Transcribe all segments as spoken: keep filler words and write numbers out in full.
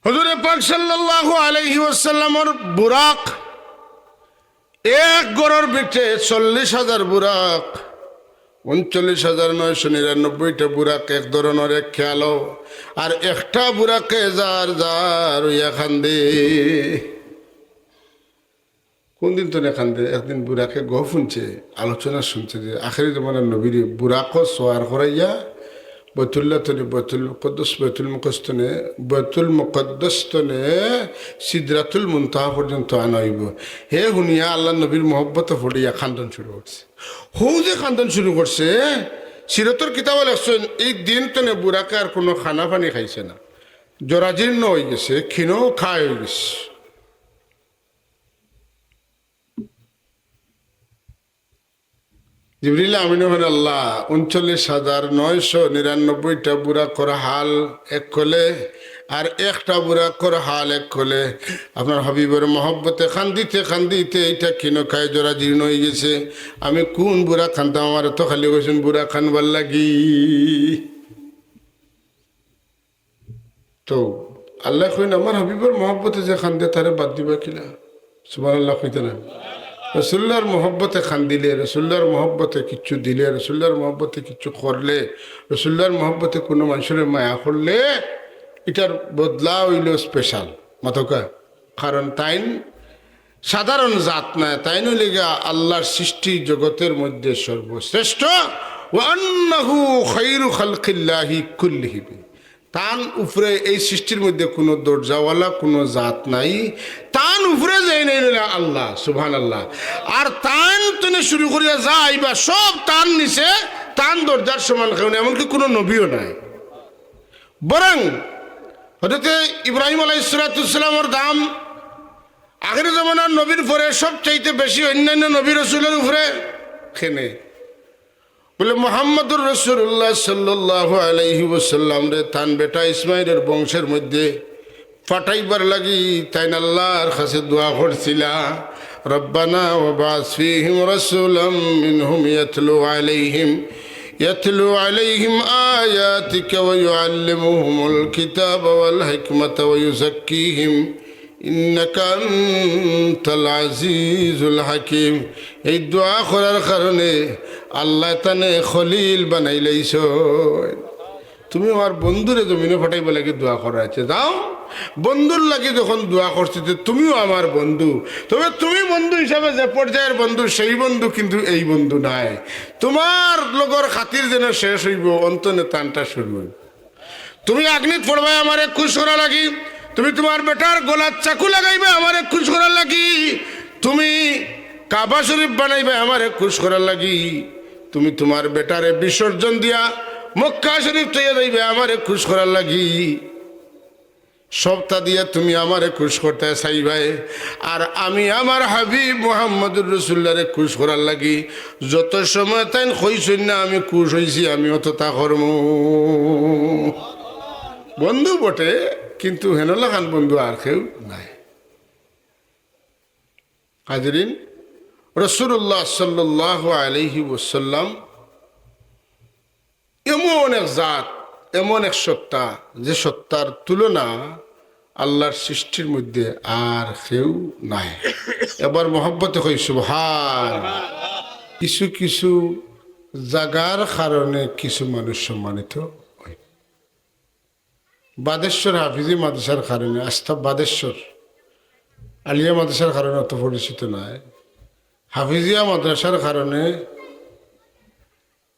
হুজুরে পাক সাল্লাল্লাহু আলাইহি ওয়াসাল্লামর বুরাক, এক ঘরর ভিতরে চল্লিশ হাজার বুরাক, ঊনচল্লিশ হাজার নয়শো নিরানব্বইটা বুরাক এক ধরনর এক খেয়ালো, আর একটা বুরাকে যার যার অইয়া কান্দে। কোন দিন তনে কান্দে? একদিন বুরাকে গফ হুনছে, আলোচনা হুনছে যে আখেরি জমানার নবীরে বুরাকো সওয়ার করাইয়া বাইতুল্লাহ তনে বাইতুল মুকাদ্দাস, বাইতুল মুকাদ্দাস তনে, বাইতুল মুকাদ্দাস তনে সিদরাতুল মুনতাহা পর্যন্ত আনা অইবো। হে হুনিয়া আল্লার নবীর মহব্বতে পড়িয়া কান্দন শুরু করছে। হউ যে কান্দন শুরু করছে, সিরতর কিতাবো লেখছইন, এই দিন তনে বুরাকে আর কুনু খানা পানি খাইছে না, জরাজীর্ণ অইগেছে, ক্ষীণকায় অইগেছে। জিবরিল আমিনে কইন, আল্লাহ, ঊনচল্লিশ হাজার নয়শো নিরানব্বইটা বুরাকর হাল এক কলে, আর একটা বুরাকর হাল এক কলে। আপনার হাবিবর মহব্বতে কান্দিতে কান্দিতে ইটা ক্ষীণকায় জরাজীর্ণ অইগেছে। আমি কুন বুরাক কানতাম? আমারে তো খালি কইছইন বুরাক কানবার লাগি। তো আল্লায় কইন, আমার হাবিবর মহব্বতে যে কান্দে, তারে বাদ দিবা কিলা? সুবহানাল্লাহ কইতা নায়? রাসুলুল্লাহর মহব্বতে কান্দিলে, রাসুলুল্লাহর মহব্বতে কিচ্ছু দিলে, রাসুলুল্লাহর মহব্বতে কিচ্ছু করলে, রাসুলুল্লাহর মহব্বতে কুনু মানষরে মায়া করলে, ইটার বদলা অইলো special। মাতকা? কারণ তাইন সাধারণ জাত নায়, তাইন অইলা গিয়া আল্লার সৃষ্টি জগতর মধ্যে সর্বশ্রেষ্ঠ। ওয়া আন্নাহু খায়রু খালকিল্লাহি কুল্লিহিম। তান উপরে এই সৃষ্টির মধ্যে কুনু দরজাওয়ালা কুনু জাত নাই, তান উপরে যেইন অইলা আল্লাহ, সুবহানাল্লাহ। আর তান তনে শুরু করিয়া যা আইবা সব তান নিচে, তান দরজার সমান কেউ নাই, এমনকি কুনু নবীও নাই। বরং হযরতে ইব্রাহিম আলাইহিস সালাতু ওয়াস সালামর দাম আখেরি জমানার নবীর পরে সবচাইতে বেশি অইন্যান্য নবী রসুলর উপরে। কেনে? বলে, মুহাম্মাদুর রাসুলুল্লাহ সাল্লাল্লাহু আলাইহি ওয়াসাল্লামরে তান বেটা ইসমাইলর বংশর মধ্যে পাঠাইবার লাগি তাইন আল্লার কাছে দোয়া করছিলা, ربنا وابعث فيهم رسولا منهم يتلو عليهم، يتلو عليهم آياتك ويعلمهم الكتاب والحكمة ويزكيهم إنك أنت العزيز الحكيم। এই দোয়া করার কারণে আল্লায় তানে খলিল বানাইলাইছইন। তুমি আমার বন্ধুরে জমিনো পাঠাইবার লাগি দোয়া করা আছে, যাও। বন্ধুর লাগি যখন দোয়া করছি, তে তুমিও আমার বন্ধু। তবে তুমি বন্ধু হিসাবে যে পর্যায়ের বন্ধু, সেই বন্ধু কিন্তু এই বন্ধু নায়। তুমার লগর খাতির যেন শেষ অইবো, অন্তনে তানটা শুরু অইবো। তুমি আগ্নিত পড়বায় আমারে খুশ করার লাগি, তুমি তুমার বেটার গলাত চাকু লাগাইবায় আমারে খুশ করার লাগি, তুমি কাবা শরীফ বানাইবায় আমারে খুশ করার লাগি, তুমি তুমার বেটারে বিসর্জন দিয়া মক্কা শরীফ থইয়া যাইবায় আমারে খুশ করার লাগি। সবতা দিয়া তুমি আমারে খুশ করতায় চাইবায়, আর আমি আমার হাবিব মুহাম্মাদুর রাসুলুল্লাহরে খুশ করার লাগি যত সময় তাইন কইছইন না আমি খুশ অইছি, আমি অততা করমু। বন্ধু বটে, কিন্তু হেনলাখান বন্ধু আর কেউ নাই। হাজিরিন, রাসুলুল্লাহ সাল্লাল্লাহু আলাইহি ওয়াসাল্লাম এমন এক জাত, এমন এক সত্তা, যে সত্তার তুলনা আল্লার সৃষ্টির মধ্যে আর কেউ নাই। এবার মহব্বতে কই সুবহান। কিছু কিছু জাগার কারণে কিছু মানুষ সম্মানিত অয়। বাদেশ্বর হাফিজি মাদ্রাসার কারণে, আস্তা বাদেশ্বর আলিয়া মাদ্রাসার কারণে অত পরিচিত নায়। হাফিজিয়া মাদ্রাসার কারণে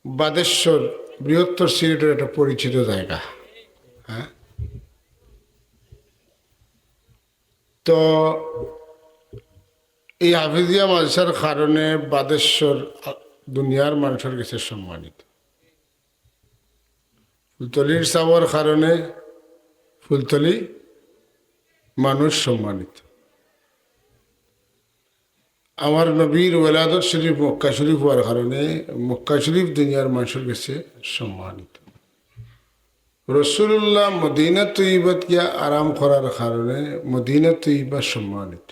বাদেশ্বর বৃহত্তর সিলেটর একটা পরিচিত জাগা। হ্যাঁ, তো এই হাফিজিয়া মাদ্রাসার কারণে বাদেশ্বর দুনিয়ার মানষর গেছে সম্মানিত। ফুলতলির ছাবর কারণে ফুলতলি মানুষ সম্মানিত। আমার নবীর ওলাদত শরীফ মক্কা শরীফ অওয়ার কারণে মক্কা শরীফ দুনিয়ার মানষর গেছে সম্মানিত। রাসুলুল্লাহ মদিনা তৈয়বাত গিয়া আরাম করার কারণে মদিনা তৈয়বা সম্মানিত।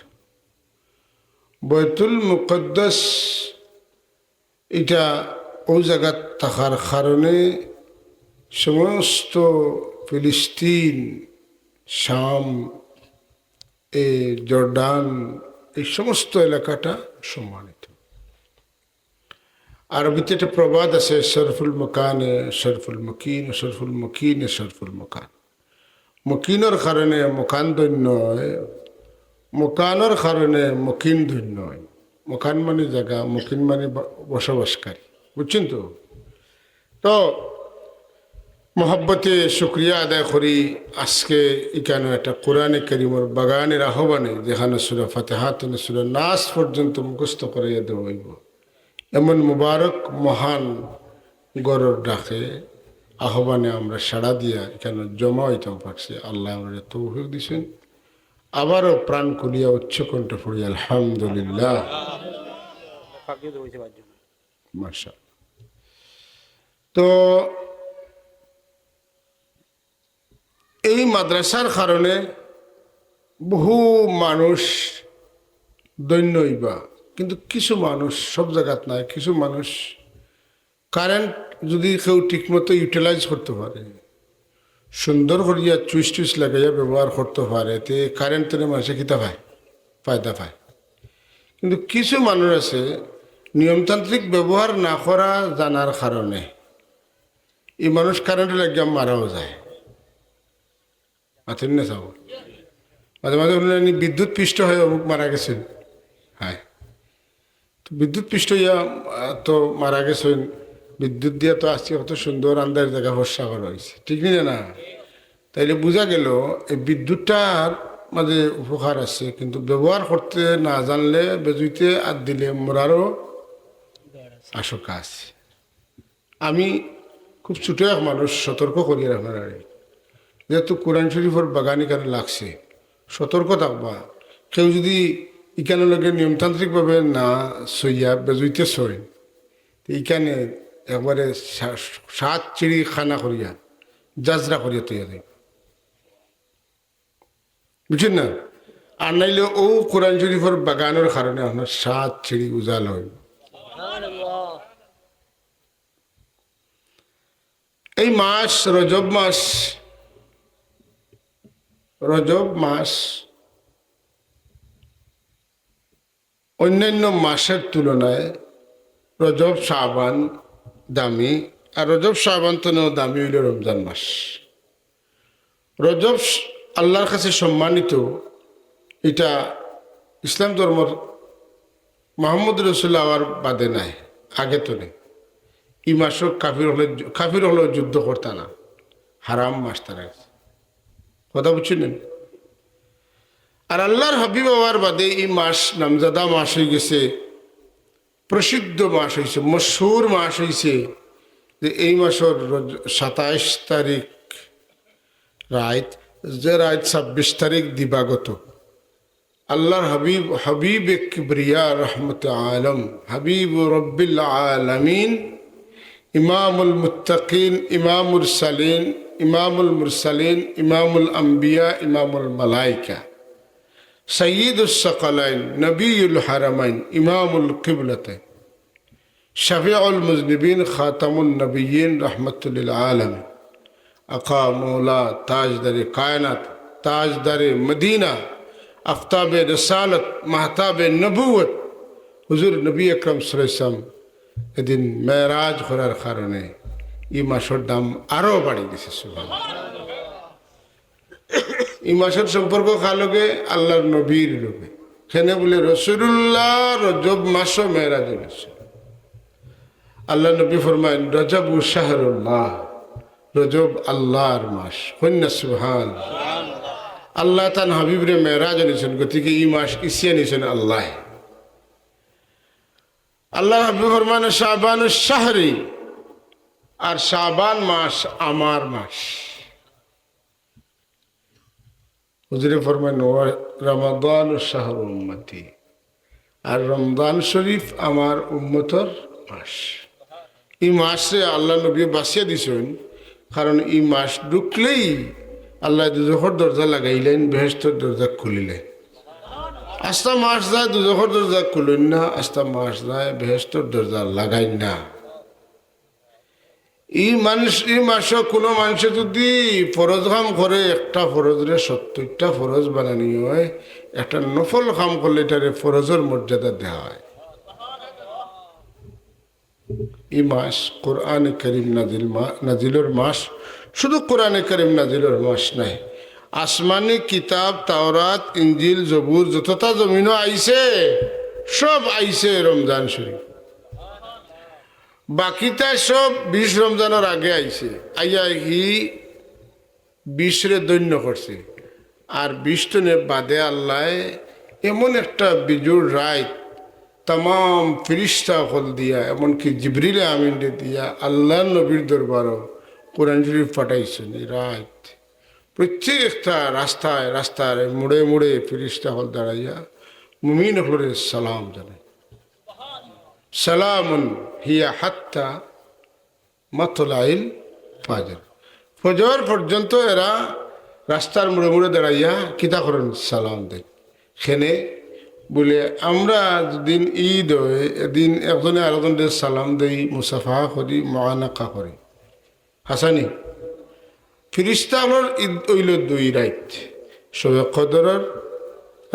বাইতুল মুকাদ্দাস ইটা অউ জাগাত থাকার কারণে সমস্ত ফিলিস্তিন, শাম, এই জর্ডান, এই সমস্ত এলাকাটা সম্মানিত। আরবিতে একটা প্রবাদ আছে, "শরফুল মকানে শরফুল মকিন, শরফুল মকিনে শরফুল মকান।" মকিনর কারণে মকান ধন্য হয়, মকানর কারণে মকিন ধন্য হয়। মকান মানে জাগা, মকিন মানে ব-, বসবাসকারী। বুঝছেন তো? তো মহব্বতে শুকরিয়া আদায় করি, আজকে ইখানো একটা কোরআনে করিমর বাগানের আহ্বানে, যেখানো সূরা ফাতিহা তনে সূরা নাস পর্যন্ত মুখস্থ করাইয়া দেওয়া অইবো, এমন মুবারক মহান ঘরর ডাকে, আহ্বানে আমরা সাড়া দিয়া ইখানো জমা অইতাম পারছি। আল্লায় আমরারে তৌফিক দিছইন। আবারও প্রাণ খুলিয়া উচ্চ কণ্ঠে পড়ি আলহামদুলিল্লাহ। মাশাআল্লাহ। তো এই মাদ্রাসার কারণে বহু মানুষ ধন্য অইবা, কিন্তু কিছু মানুষ, সব জাগাত নায়, কিছু মানুষ কারেন্ট যদি কেউ ঠিকমতো ইউটিলাইজ করতো পারে, সুন্দর করিয়া চুইচ টুইচ লাগাইয়া ব্যবহার করতো পারে, তে কারেন্ট তনে মানষে কিতা পায়? ফায়দা পায়। কিন্তু কিছু মানুষ আছে নিয়মতান্ত্রিক ব্যবহার না করা জানার কারণে ই মানুষ কারেন্ট লাগিয়া মারাও যায়। মাতইন না চাও? মাঝে মাঝে হুনইন নি, বিদ্যুৎ পৃষ্ট হয়ে অমুক মারা গেছইন। হায়, তো বিদ্যুৎ পৃষ্ট হইয়া, আহ, তো মারা গেছইন, বিদ্যুৎ দিয়া তো আজকে কত সুন্দর আন্দাইর জাগা ফর্সা করা অইছে, ঠিক নি না? তাইলে বুঝা গেল এই বিদ্যুৎটার মাঝে উপকার আছে, কিন্তু ব্যবহার করতে না জানলে বেজুইতে আত দিলে মরারও আশঙ্কা আছে। আমি খুব ছোট এক মানুষ, সতর্ক করিয়ার আপনারারে, যেহেতু কোরআন শরীফর বাগান ইখানো লাগছে, সতর্ক থাকবা। কেউ যদি ইখানো লগে নিয়মতান্ত্রিকভাবে না সইয়া বেজুইতে সইন, তো ইখানে একবারে সা-, সাত চিড়ি খানা করিয়া, জাজরা করিয়া তৈয়া যাইব। বুঝছইন না? আর নাইলে অউ কোরআন শরীফর বাগানর কারণে আপনার সাত সিঁড়ি উজাল অইব। এই মাস, রজব মাস, রজব মাস অন্যান্য মাসের তুলনায় রজব, শাবান দামি, আর রজব, শাবান তনেও দামি অইল রমজান মাস। রজব স-, আল্লাহর কাছে সম্মানিত, ইটা ইসলাম ধর্মর মোহাম্মদ রসুল আওয়ার বাদে নাই, আগে তো নেই। ই মাসও কাফির অকলে, কাফির অকলে যুদ্ধ করতা না, হারাম মাস তারা। কথা বুঝছইন নি? আর আল্লাহর হাবিব আওয়ার বাদে ই মাস নামজাদা মাস অইগেছে, প্রসিদ্ধ মাস অইছে, মশহুর মাস অইছে যে এই মাসর রজ-, সাতাইশ তারিখ রাইত, যে রাইত ছাব্বিশ তারিখ দিবাগত। আল্লাহর হাবিব, হাবিবে কিবরিয়া রহমতে আলম, হাবিব রব্বিল আলামিন, ইমামুল মুত্তাকিন, ইমামুল সালিন, ইমামুল মুরসালিন, ইমামুল আম্বিয়া, ইমামুল মালাইকা, সাইয়্যিদুস সাকালাইন, নবিয়ুল হারামাইন, ইমামুল কিবলাতাইন, শাফিউল মুজনিবিন, খাতামুন নবিয়্যিন, রহমাতুল লিল আলামিন, আকা মৌলা তাজদারে কায়নাত, তাজদারে মদিনা, আফতাবে রিসালত, মাহতাবে নবুয়ত, হুজুর নবী আকরাম সাল্লাল্লাহু আলাইহি ওয়াসাল্লাম এদিন মেরাজ করার কারণে ই মাসর দাম আরো বাড়ি গেছে। সুবহানাল্লাহ। ই মাসর সম্পর্ক কার লগে? আল্লাহর নবীর লগে। কেনে বুলে, রসুলুল্লাহ রজব মাসো মেরাজ অইছইন। আল্লাহর নবী ফরমাইন, "রজবু শাহরুল্লাহ", রজব আল্লাহর মাস। কইন না সুবহান। আল্লাহ তান হাবিবরে মেরাজ অইছইন, গতিকে ই মাস ইছিয়া নিছইন আল্লাহ। আল্লাহর হাবিব ফরমাইন, "শাবানু শাহরি", আর শাবান মাস আমার মাস। হুজুরে ফরমাইন, "ওয়া রমাদানু শাহরু উম্মতি", আর রমজান শরীফ আমার উম্মতর মাস। ই মাসে আল্লাহ নবী বাছিয়া দিছইন, কারণ ই মাস ঢুকলেই আল্লাহ দুজখর দরজা লাগাইলেন, বেহেশতর দরজা খুলিলেন। আস্তা মাস যায় দুজখর দরজা খুলইন না, আস্তা মাস যায় বেহেশতর দরজা লাগাইন না। ই মানুষ, ই মাসো কুনু মানষে যুদি ফরজ কাম করে, একটা ফরজরে সত্তইরটা ফরজ বানানি অয়, একটা নফল কাম করলে ইটারে ফরজর মর্যাদা দেওয়া অয়। ই মাস কোরআনে করিম নাজিল মা-, নাজিলর মাস, শুধু কোরআনে করিম নাজিলর মাস নায়, আসমানি কিতাব, তাওরাত, ইঞ্জিল, জবুর যততা জমিনো আইছে, সব আইছে রমজান শরীফ। বাকিতা সব বিশ রমজানর আগে আইছে, আইয়া হি বিশরে ধন্য করছে। আর বিশ তনে বাদে আল্লায় এমন একটা বিজুড় রাইত, তামাম ফিরিস্তা অকল দিয়া, এমনকি জিবরিল আমিনরে দিয়া আল্লার নবীর দরবারো কোরআন শরীফ পাঠাইছইন। ই রাইত প্রত্যেক একটা রাস্তায় রাস্তায়, মুড়ে মুড়ে ফিরিস্তা অকল দাঁড়াইয়া মুমিন অকলরে সালাম জানায়। সালামুন হিয়া হাত্তা মাতলাইল ফাজর। ফজর পর্যন্ত এরা রাস্তার মুড়ে মুড়ে দাঁড়াইয়া কিতা করইন? সালাম দেইন। কেনে বুলে, আমরা যেদিন ইদ অয়, এদিন একজনে আরকজনরে সালাম দেই, মুসাফা করি, মুআনাকা করি। হাছানি? ফিরিস্তা অকলর ইদ অইলো দুই রাইত, শবে কদরর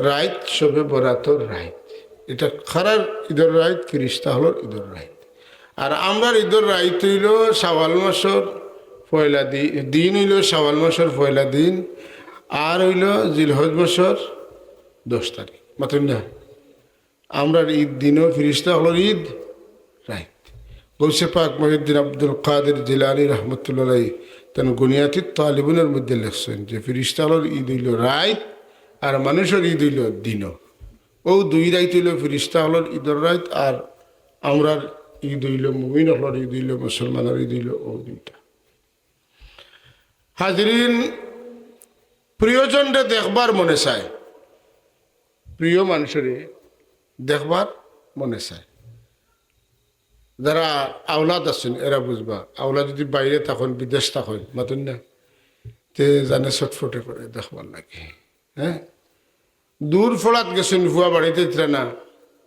রাইত, শবে বরাতর রাইত। ইটা কারার ইদর রাইত? ফিরিস্তা অকলর ইদর রাইত। আর আমরার ইদর রাইত অইলো শাওয়াল মাসর পয়লা দি-, দিন অইলো শাওয়াল মাসর পয়লা দিন, আর অইলো জিলহজ মাসর দশ তারিখ। মাতইন না? আমরার ইদ দিনো, ফিরিস্তা অকলর ইদ রাইত। গৌসে পাক মহিউদ্দিন আব্দুল কাদের জিলানী রহমতুল্লাহ আলাইহি তান গুনিয়াতিত তালিবুনর মধ্যে লেখছইন যে ফিরিস্তা অকলর ইদ অইলো রাইত, আর মানুষর ইদ অইলো দিনো। অউ দুই রাইত অইলো ফিরিস্তা অকলর ইদর রাইত, আর আমরার ইদ অইলো, মুমিন অকলর ইদ অইলো, মুসলমানর ইদ অইলো অউ দুইটা। হাজিরিন, প্রিয়জনরে দেখবার মনে চায়, প্রিয় মানষরে দেখবার মনে চায়। যারা আওলাদ আছইন, এরা বুঝবা, আওলাদ যুদি বাইরে থাকইন, বিদেশ থাকইন, মাতইন না, তে জানে ছটফটে করে দেখবার লাগি। হ্যাঁ, দূর ফড়াত গেছইন, ফুয়া বাড়িত আইতরা না,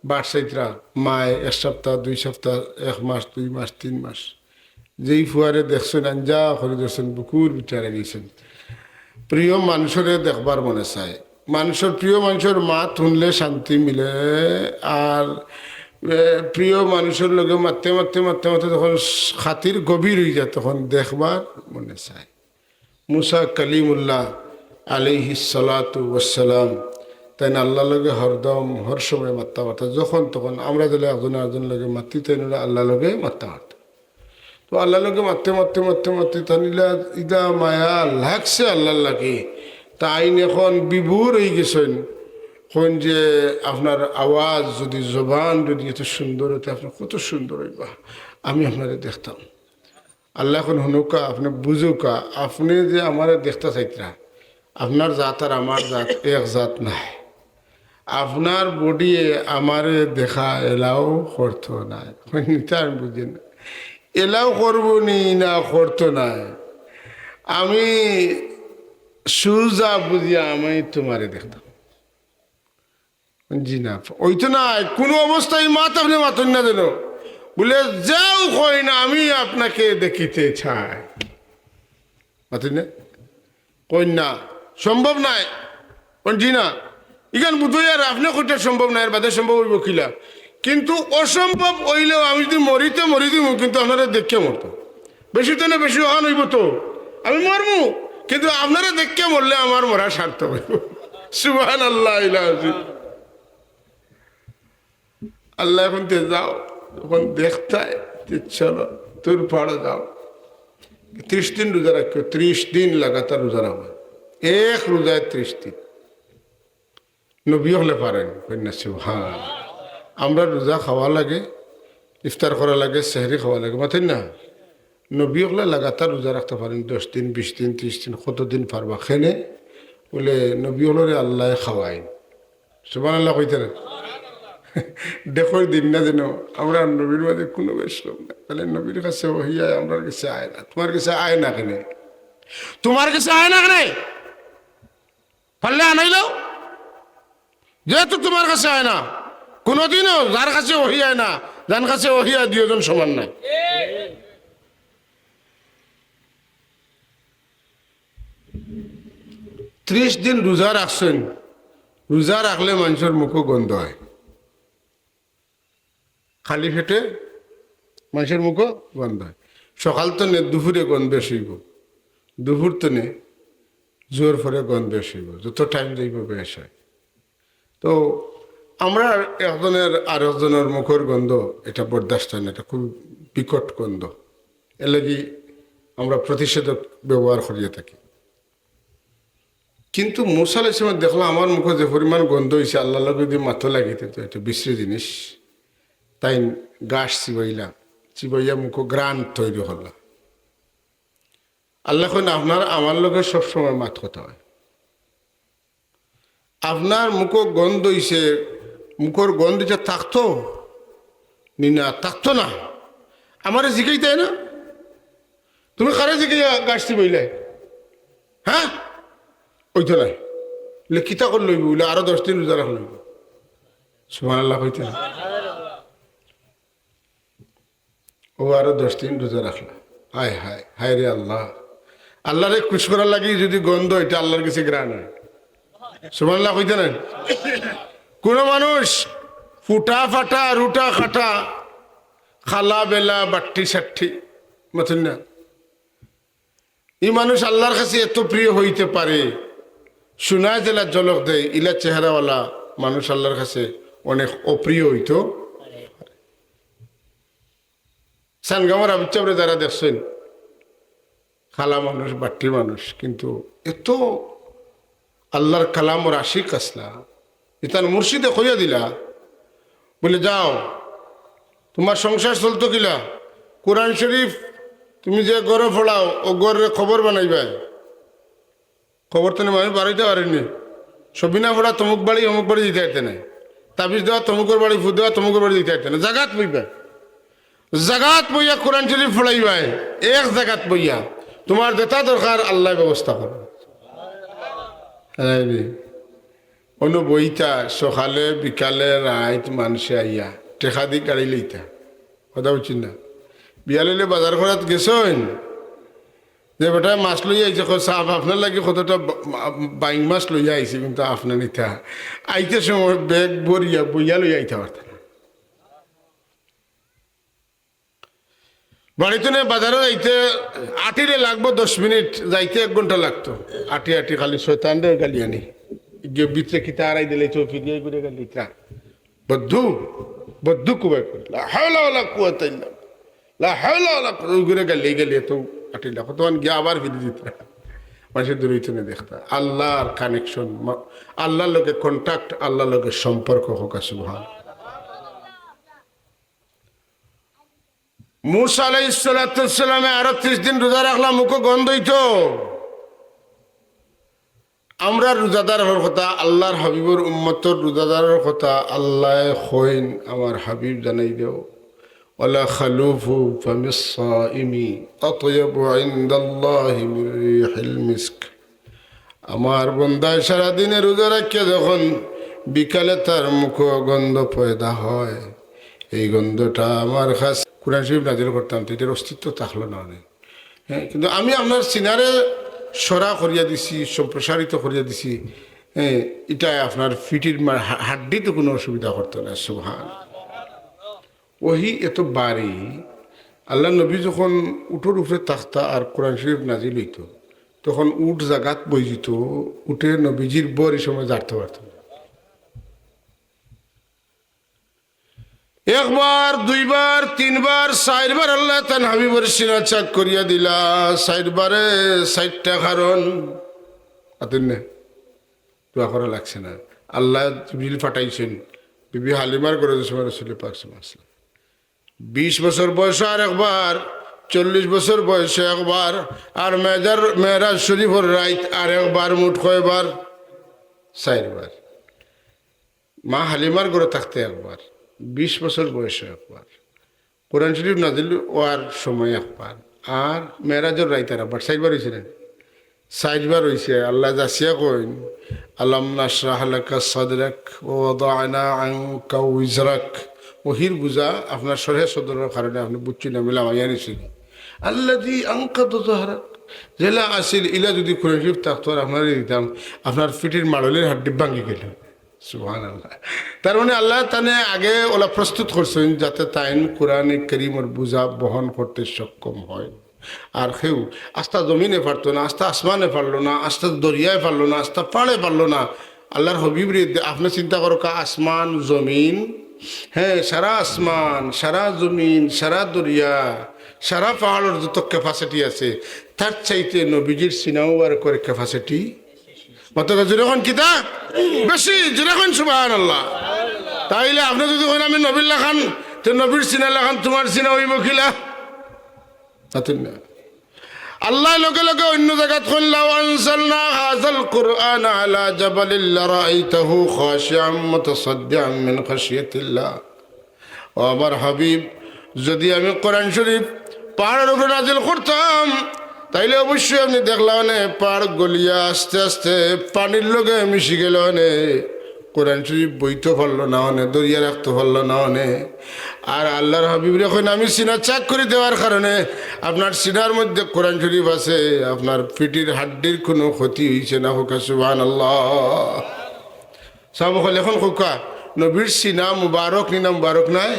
বাট চাইতরা, মায় এক সপ্তাহ, দুই সপ্তাহ, এক মাস, দুই মাস, তিন মাস, যেই ফুয়ারে দেখছইন, আঞ্জা করি দেখছইন, বুকুর ভিতরে নিছইন। প্রিয় মানষরে দেখবার মনে চায়, মানষর, প্রিয় মানষর মাত হুনলে শান্তি মিলে। আর, এ, প্রিয় মানষর লগে মাততে মাততে মাততে মাততে যখন খাতির গভীর অইযায়, তখন দেখবার মনে চায়। মুসা কলিমুল্লাহ আলাইহিস সালাতু ওয়াস সালাম, তাইন আল্লার লগে হরদম, হর সময় মাততা পারতা। যখন তখন আমরা যেলা একজন আরকজনর লগে মাতি, তাইন অলা আল্লার লগে মাততা পারতা। তো আল্লার লগে মাততে মাততে মাততে মাততে তান ইলা ইলা মায়া লাগছে আল্লার লাগি, তাইন এখন বিভোর অইগেছইন। কইন যে, আপনার আওয়াজ যুদি, জবান যুদি এত সুন্দর অইতো, আপনে কত সুন্দর অইবা, আমি আপনারে দেখতাম। আল্লায় কইন, হুনউক্কা, আপনে বুঝউক্কা, আপনে যে আমারে দেখতা চাইতরা, আপনার জাত আর আমার জাত এক জাত নায়। আপনার বডিয়ে আমারে দেখা এলাও করতো নায়। কইন, ইতা আমি বুঝি না। এলাও করবো নি না করতো নায়, আমি সুজা বুঝিয়া আমি তুমারে দেখতাম। জি না, অইতো নায়, কুনু অবস্থায় ই মাত আপনে মাতইন না যেন। বুলে, যেউ কইন, আমি আপনাকে দেখিতে চাই। মাতইন না? কইন না, সম্ভব নায়। কইন, জি না, ইখান বুঝি আর আপনে কইতা সম্ভব নায়, এর বাদে সম্ভব অইবো কিলা? কিন্তু অসম্ভব অইলেও আমি যুদি মরি তে মরি দিমু, কিন্তু আপনারে দেখিয়া মরতাম। বেশি তো না, বেশি অখান অইবো তো, আমি মরমু, কিন্তু আপনারে দেখিয়া মরলে আমার মরা সার্থক অইবো। সুবহানাল্লাহ, ইলা আজিম। আল্লায় কইন তে যাও, যখন দেখতায়, তে চলো, তুর পাড়ো যাও। ত্রিশ দিন রোজা রাখিও, ত্রিশ দিন লাগাতার রোজা রাখবা, এক রোজায় ত্রিশ দিন। নবী অকলে পারইন, কইন না সুবহান। আমরা রোজা খাওয়া লাগে, ইফতার করা লাগে, সেহরি খাওয়া লাগে, মাতইন না? নবী অকলে লাগাতার রোজা রাখতা পারইন, দশ দিন, বিশ দিন, ত্রিশ দিন, কতদিন পারবা। কেনে বুলে, নবী অকলরে আল্লায় খাওয়াইন। সুবহানাল্লাহ কইতা না? দেখো দিন না যেন, আমরার নবীর মাঝে কুনু বেশকম নাই। তাইলে নবীর কাছে ওহী আয়, আমরার কাছে আয় না। তুমার কাছে আয় না কেনে? তুমার কাছে আয় না কেনে? পারলে আনাইলাও। যেহেতু তুমার কাছে আয় না, কুনুদিনও যার কাছে ওহী আয় না, যান কাছে ওহী আয়, দুইজন সমান নায়। ত্রিশ দিন রোজা রাখছইন, রোজা রাখলে মানষর মুখো গন্ধ অয়, খালি পেটে মানষর মুখো গন্ধ অয়। সকাল তনে দুপুরে গন্ধ বেশ অইবো, দুপুর তনে জোহর পরে গন্ধ বেশ অইবো, যত টাইম যাইবো বেশ অয়। তো আমরা একজনর আরকজনর মুখর গন্ধ, এটা বরদাস্ত অয় না, এটা খুব বিকট গন্ধ। এরলাগি আমরা প্রতিষেধক ব্যবহার করিয়া থাকি। কিন্তু মুসা আলাইহিস সালাম দেখলা, আমার মুখো যে পরিমাণ গন্ধ অইছে, আল্লার লগে যদি মাতো লাগিতে তো এটা বিশ্রী জিনিস। তাইন গাছ চিবাইলা, চিবাইয়া মুখো ঘ্রাণ তৈরি করলা। আল্লায় কইন, আপনার আমার লগে সবসময় মাত কথা অয়। আপনার মুখো গন্ধ অইছে, মুখর গন্ধ ইটা থাকতো নি? না, থাকতো না। আমারে জিগাইতায় না, তুমি কারে জিগাইয়া গাছ চিবাইলায়? হ্যাঁ, অইতো নায়। লে কিতা করলে অইবো? বুলে আরো দশ দিন রোজা রাখলে অইবো। সুবহানাল্লাহ কইতা। ও আরো দশ দিন রোজা রাখলা। হায় হায়, হায় রে আল্লাহ। আল্লারে খুশ করার লাগি যদি গন্ধ, এটা আল্লার গেছে ঘ্রাণ অয়। সুবহানাল্লাহ কইতা নায়? কোনো মানুষ ফুটা ফাটা, রুটা কাটা, খালা বেলা, বাট্টি সাট্টি, মাতইন না, ই মানুষ আল্লার কাছে এত প্রিয় অইতে পারে, সোনা যেলা ঝলক দেয়, ইলা চেহারাওয়ালা মানুষ আল্লার কাছে অনেক অপ্রিয় অইতো পারে। সানগামর আবুচ্চাবরে যারা দেখছইন, খালা মানুষ, বাট্টি মানুষ, কিন্তু এত আল্লার কালামর আশিক আছলা। ইতার মুর্শিদে কইয়া দিলা, বুলে, যাও, তুমার সংসার চলতো কিলা? কোরআন শরীফ তুমি যে ঘরো পড়াও, অউ ঘররে কবর বানাইবায়। কবর তনে মানুষ বারইতা পারের নি। সবিনা পড়া তমুক বাড়ি, অমুক বাড়ি দিতা পারতে নায়। তাবিজ দেওয়া তমুকর বাড়ি, ফু দেওয়া তমুকর বাড়ি দিতা পারতে নায়। জাগাত বইবায়। জাগাত বইয়া কোরআন শরীফ পড়াইবায়। এক জাগাত বইয়া। তুমার যেটা দরকার আল্লায় ব্যবস্থা করবা। অনো বইতা সকালে, বিকালে, রাইত মানষে আইয়া টেকা দি গাড়ি লইতা। কথা বুঝছইন না? বিয়ালে বাজার করাত গেছইন, যে বেটায় মাছ লইয়া আইছে, কয়, "সাব, আপনার লাগি কতটা বা-, বা-, বাইং মাছ লইয়া আইছি, কিন্তু আপনে নিতা।" আইতে সময় ব্যাগ ভরিয়া বইয়া লইয়া আইতা পারতা না। বাড়ি তনে বাজারো যাইতে আটিলে লাগবো দশ মিনিট, যাইতে এক ঘন্টা লাগতো। আটি আটি খালি শয়তানরে গালি আনি। গিয়ে ভিতরে কিতা হারাই দিলে তো ফিরিয়া ঘুরে গেল ইতা। বদ্দু, বদ্দু কুবাই করে। লা হাওলা ওয়ালা কুওয়াতা ইল্লা বিল্লাহ। লা হাওলা ওয়ালা কুওয়াতা, ওই ঘুরে গেলে, গেলে তো আটিলা। কতক্ষণ গিয়া আবার ফিরে দিতা। মানষে দূরই তনে দেখতা। আল্লার connection, মা-, আল্লার লগে contact, আল্লার লগে সম্পর্ক অউক, সুবহান। মুসা আলাইহিস সালাতু ওয়াস সালামে আরো ত্রিশ দিন রোজা রাখলা, মুখো গন্ধ অইতো। আমরা রোজাদার অওয়ার কথা, আল্লার হাবিবর উম্মতর রোজাদারর কথা, আল্লায় কইন, আমার হাবিব জানাই দেও, "ওয়ালা খালুফু ফামিস সাইমি আতয়াবু ইনদাল্লাহি মির রিহিল মিস্ক।" আমার বন্দায় সারাদিনে রোজা রাখিয়া যখন বিকালে তার মুখো গন্ধ পয়দা হয়, এই গন্ধটা আমার কাছে, কোরআন শরীফ নাজিল করতাম তো এটার অস্তিত্ব থাকলো না অনে। হ্যাঁ, কিন্তু আমি আপনার সিনারে সরা করিয়া দিছি, সম্প্রসারিত করিয়া দিছি। হ্যাঁ, ইটা আপনার ফিটির মা-, হা-, হাড্ডিত কোনো অসুবিধা করতো না। সুবহান। ওহি এত বাড়ি, আল্লার নবী যখন উটর উপরে থাকতা আর কোরআন শরীফ নাজিল অইতো, তখন উট জাগাত বই যিতো, উটে নবীজির বর ই সময় জারতো পারতো না। একবার, দুইবার, তিনবার, চাইরবার আল্লায় তান হাবিবর সিনা চাক করিয়া দিলা। চাইরবারে চাইরটা কারণ। আতেন নে? দোয়া করা লাগছে না। আল্লায় জিবরিল পাঠাইছইন। বিবি হালিমার ঘরো যে সময় রসুল পাক সাল্লাল্লাহু আলাইহি ওয়াসাল্লাম। বিশ বছর বয়সে আর একবার, চল্লিশ বছর বয়সে একবার, আর মেজার-, মেরাজ শরীফর রাইত আর একবার, মোট কয়বার? চাইরবার। মা হালিমার ঘরো থাকতে একবার, বিশ বছর বয়সে একবার, কোরআন শরীফ নাজিল অওয়ার সময় একবার, আর মেরাজর রাইত আর একবার, চাইরবার অইছে না? চাইরবার অইছে। আল্লায় যাচিয়া কইন, "আলাম নাশরাহ লাকা সাদরাক ওয়া ওয়াদানা আনকা উইজরাক।" ওহির বুঝা আপনার শরহে সদরর কারণে আপনে বুঝছইন না, আমি লামাইয়া নিছি। "আল্লাযী আনকাদা যাহরাক।" যেলা আছিল ইলা যুদি কোরআন শরীফ থাকতো আর আপনারে দিতাম, আপনার পিঠির মাড়লের হাড্ডি ভাঙ্গি গেল। সুবহানাল্লাহ। তার মানে আল্লায় তানে আগে ওলা প্রস্তুত করছইন যাতে তাইন কোরআনে করিমর বুঝা বহন করতে সক্ষম হয়। আর কেউ আস্তা জমিনে পারতো না, আস্তা আসমানে পারলো না, আস্তা দরিয়ায় পারলো না, আস্তা পাড়ে পারলো না। আল্লার হাবিবরে দে-, আপনে চিন্তা করউক্কা, আসমান, জমিন, হ্যাঁ, সারা আসমান, সারা জমিন, সারা দরিয়া, সারা পাহাড়র যত capacity আছে, তার চাইতে নবীজির সিনা মুবারকর capacity। মাতউক্কা জোরে কইন কিতা? বেশি। জোরে কইন সুবহানাল্লাহ। তাইলে আপনে যুদি কইন আমি নবীর লাখান, তে নবীর সিনা লাখান তুমার সিনা অইবো কিলা? মাতইন না। আল্লায় লগে লগে অইন্য জাগাত কইন, "লাউ আনজালনা হাযাল কুরআনা আলা জাবালিল লারাআইতাহু খাশিআম মুতাসাদ্দিআম মিন খাশিয়াতিল্লাহ।" ও আমার হাবিব, যুদি আমি কোরআন শরীফ পাহাড়র উপরে নাজিল করতাম, তাইলে অবশ্যই আপনে দেখলা অনে পাহাড় গলিয়া আস্তে আস্তে পানির লগে মিশি গেল অনে। কোরআন শরীফ বইতো পারলো না অনে, ধরিয়া রাখতো পারলো না অনে। আর আল্লার হাবিবরে কইন, আমি সিনা চাক করি দেওয়ার কারণে আপনার সিনার মধ্যে কোরআন শরীফ আছে, আপনার পিঠির হাড্ডির কুনু ক্ষতি অইছে না। কউক্কা সুবহানাল্লাহ। সাহাবা অকল, এখন কউক্কা, নবীর সিনা মুবারক নি না মুবারক নায়?